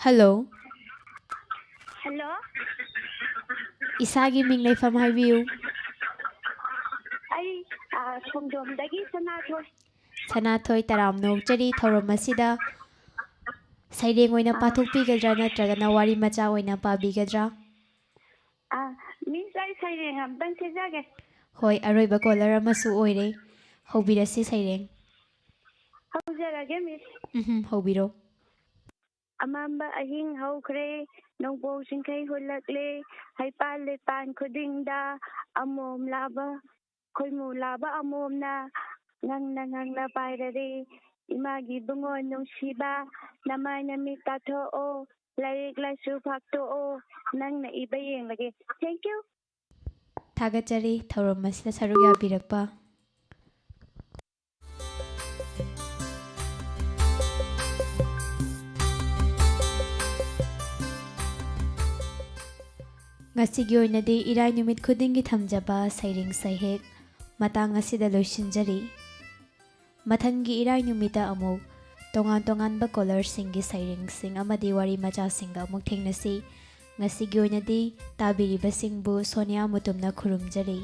ꯍꯜꯂꯣ꯫ ꯍꯜꯂꯣ꯫ ꯏꯁꯥꯒꯤ ꯃꯤꯡ, ꯂꯩꯐꯝ ꯍꯥꯏꯕꯤꯌꯨ꯫ ꯑꯩ ꯑ, ꯈꯣꯡꯖꯣꯝꯗꯒꯤ ꯁꯅꯥꯊꯣꯏ꯫ ꯁꯅꯥꯊꯣꯏ, ꯇꯔꯥꯝꯅ ꯑꯣꯛꯆꯔꯤ꯫ ꯊꯧꯔꯝ ꯑꯁꯤꯗ ꯁꯩꯔꯦꯡ ꯑꯣꯏꯅ ꯑꯥ꯫ ꯄꯥꯊꯣꯛꯄꯤꯒꯗ꯭ꯔꯥ ꯅꯠꯇ꯭ꯔꯒꯅ ꯋꯥꯔꯤ ꯃꯆꯥ ꯑꯣꯏꯅ ꯄꯥꯕꯤꯒꯗ꯭ꯔꯥ? ꯑ, ꯃꯤꯁ, ꯑꯩ ꯁꯩꯔꯦꯡ ꯑꯝꯇꯪ ꯁꯤꯖꯒꯦ꯫ ꯍꯣꯏ, ꯑꯔꯣꯏꯕ ꯀꯣꯂꯔ ꯑꯃꯁꯨ ꯑꯣꯏꯔꯦ꯫ ꯍꯧꯕꯤꯔꯁꯤ ꯁꯩꯔꯦꯡ꯫ ꯍꯧꯖꯔꯒꯦ, ꯃꯤꯁ꯫ ꯎꯝ, ꯍꯧꯕꯤꯔꯣ꯫ ꯑꯃꯝꯕ ꯑꯍꯤꯡ ꯍꯧꯈ꯭ꯔꯦ, ꯅꯣꯡꯄꯣꯛ ꯆꯤꯡꯈꯩ ꯍꯨꯜꯂꯛꯂꯦ, ꯍꯩꯄꯥꯜ ꯂꯩꯄꯥꯟ ꯈꯨꯗꯤꯡꯗ ꯑꯃꯣꯝ ꯂꯥꯕ, ꯈꯣꯏꯃꯨ ꯂꯥꯕ ꯑꯃꯣꯝꯅ ꯉꯪꯅ ꯉꯪꯅ ꯄꯥꯏꯔꯔꯦ꯫ ꯏꯃꯥꯒꯤ ꯏꯕꯨꯡꯉꯣ ꯅꯨꯡꯁꯤꯕ, ꯅꯃꯥꯏ ꯅꯃꯤꯠ ꯇꯥꯊꯣꯛꯑꯣ, ꯂꯥꯏꯔꯤꯛ ꯂꯥꯏꯁꯨ ꯐꯥꯛꯇꯣꯛꯑꯣ, ꯅꯪꯅ ꯏꯕ ꯌꯦꯡꯂꯒꯦ꯫ Thank you꯫ ꯊꯥꯒꯠꯆꯔꯤ ꯊꯧꯔꯝ ꯑꯁꯤꯗ ꯁꯔꯨꯛ ꯌꯥꯕꯤꯔꯛꯄ꯫ ꯉꯁꯤꯒꯤ ꯑꯣꯏꯅꯗꯤ ꯏꯔꯥꯏ ꯅꯨꯃꯤꯠ ꯈꯨꯗꯤꯡꯒꯤ ꯊꯝꯖꯕ ꯁꯩꯔꯦꯡ ꯁꯩꯍꯦꯛ ꯃꯇꯥꯡ ꯑꯁꯤꯗ ꯂꯣꯏꯁꯤꯟꯖꯔꯤ꯫ ꯃꯊꯪꯒꯤ ꯏꯔꯥꯏ ꯅꯨꯃꯤꯠꯇ ꯑꯃꯨꯛ ꯇꯣꯉꯥꯟ ꯇꯣꯉꯥꯟꯕ ꯀꯣꯂꯔꯁꯤꯡꯒꯤ ꯁꯩꯔꯦꯡꯁꯤꯡ ꯑꯃꯗꯤ ꯋꯥꯔꯤ ꯃꯆꯥꯁꯤꯡꯒ ꯑꯃꯨꯛ ꯊꯦꯡꯅꯁꯤ꯫ ꯉꯁꯤꯒꯤ ꯑꯣꯏꯅꯗꯤ ꯇꯥꯕꯤꯔꯤꯕꯁꯤꯡꯕꯨ ꯁꯣꯅꯤꯌꯥ ꯃꯨꯇꯨꯝꯅ ꯈꯨꯔꯨꯝꯖꯔꯤ꯫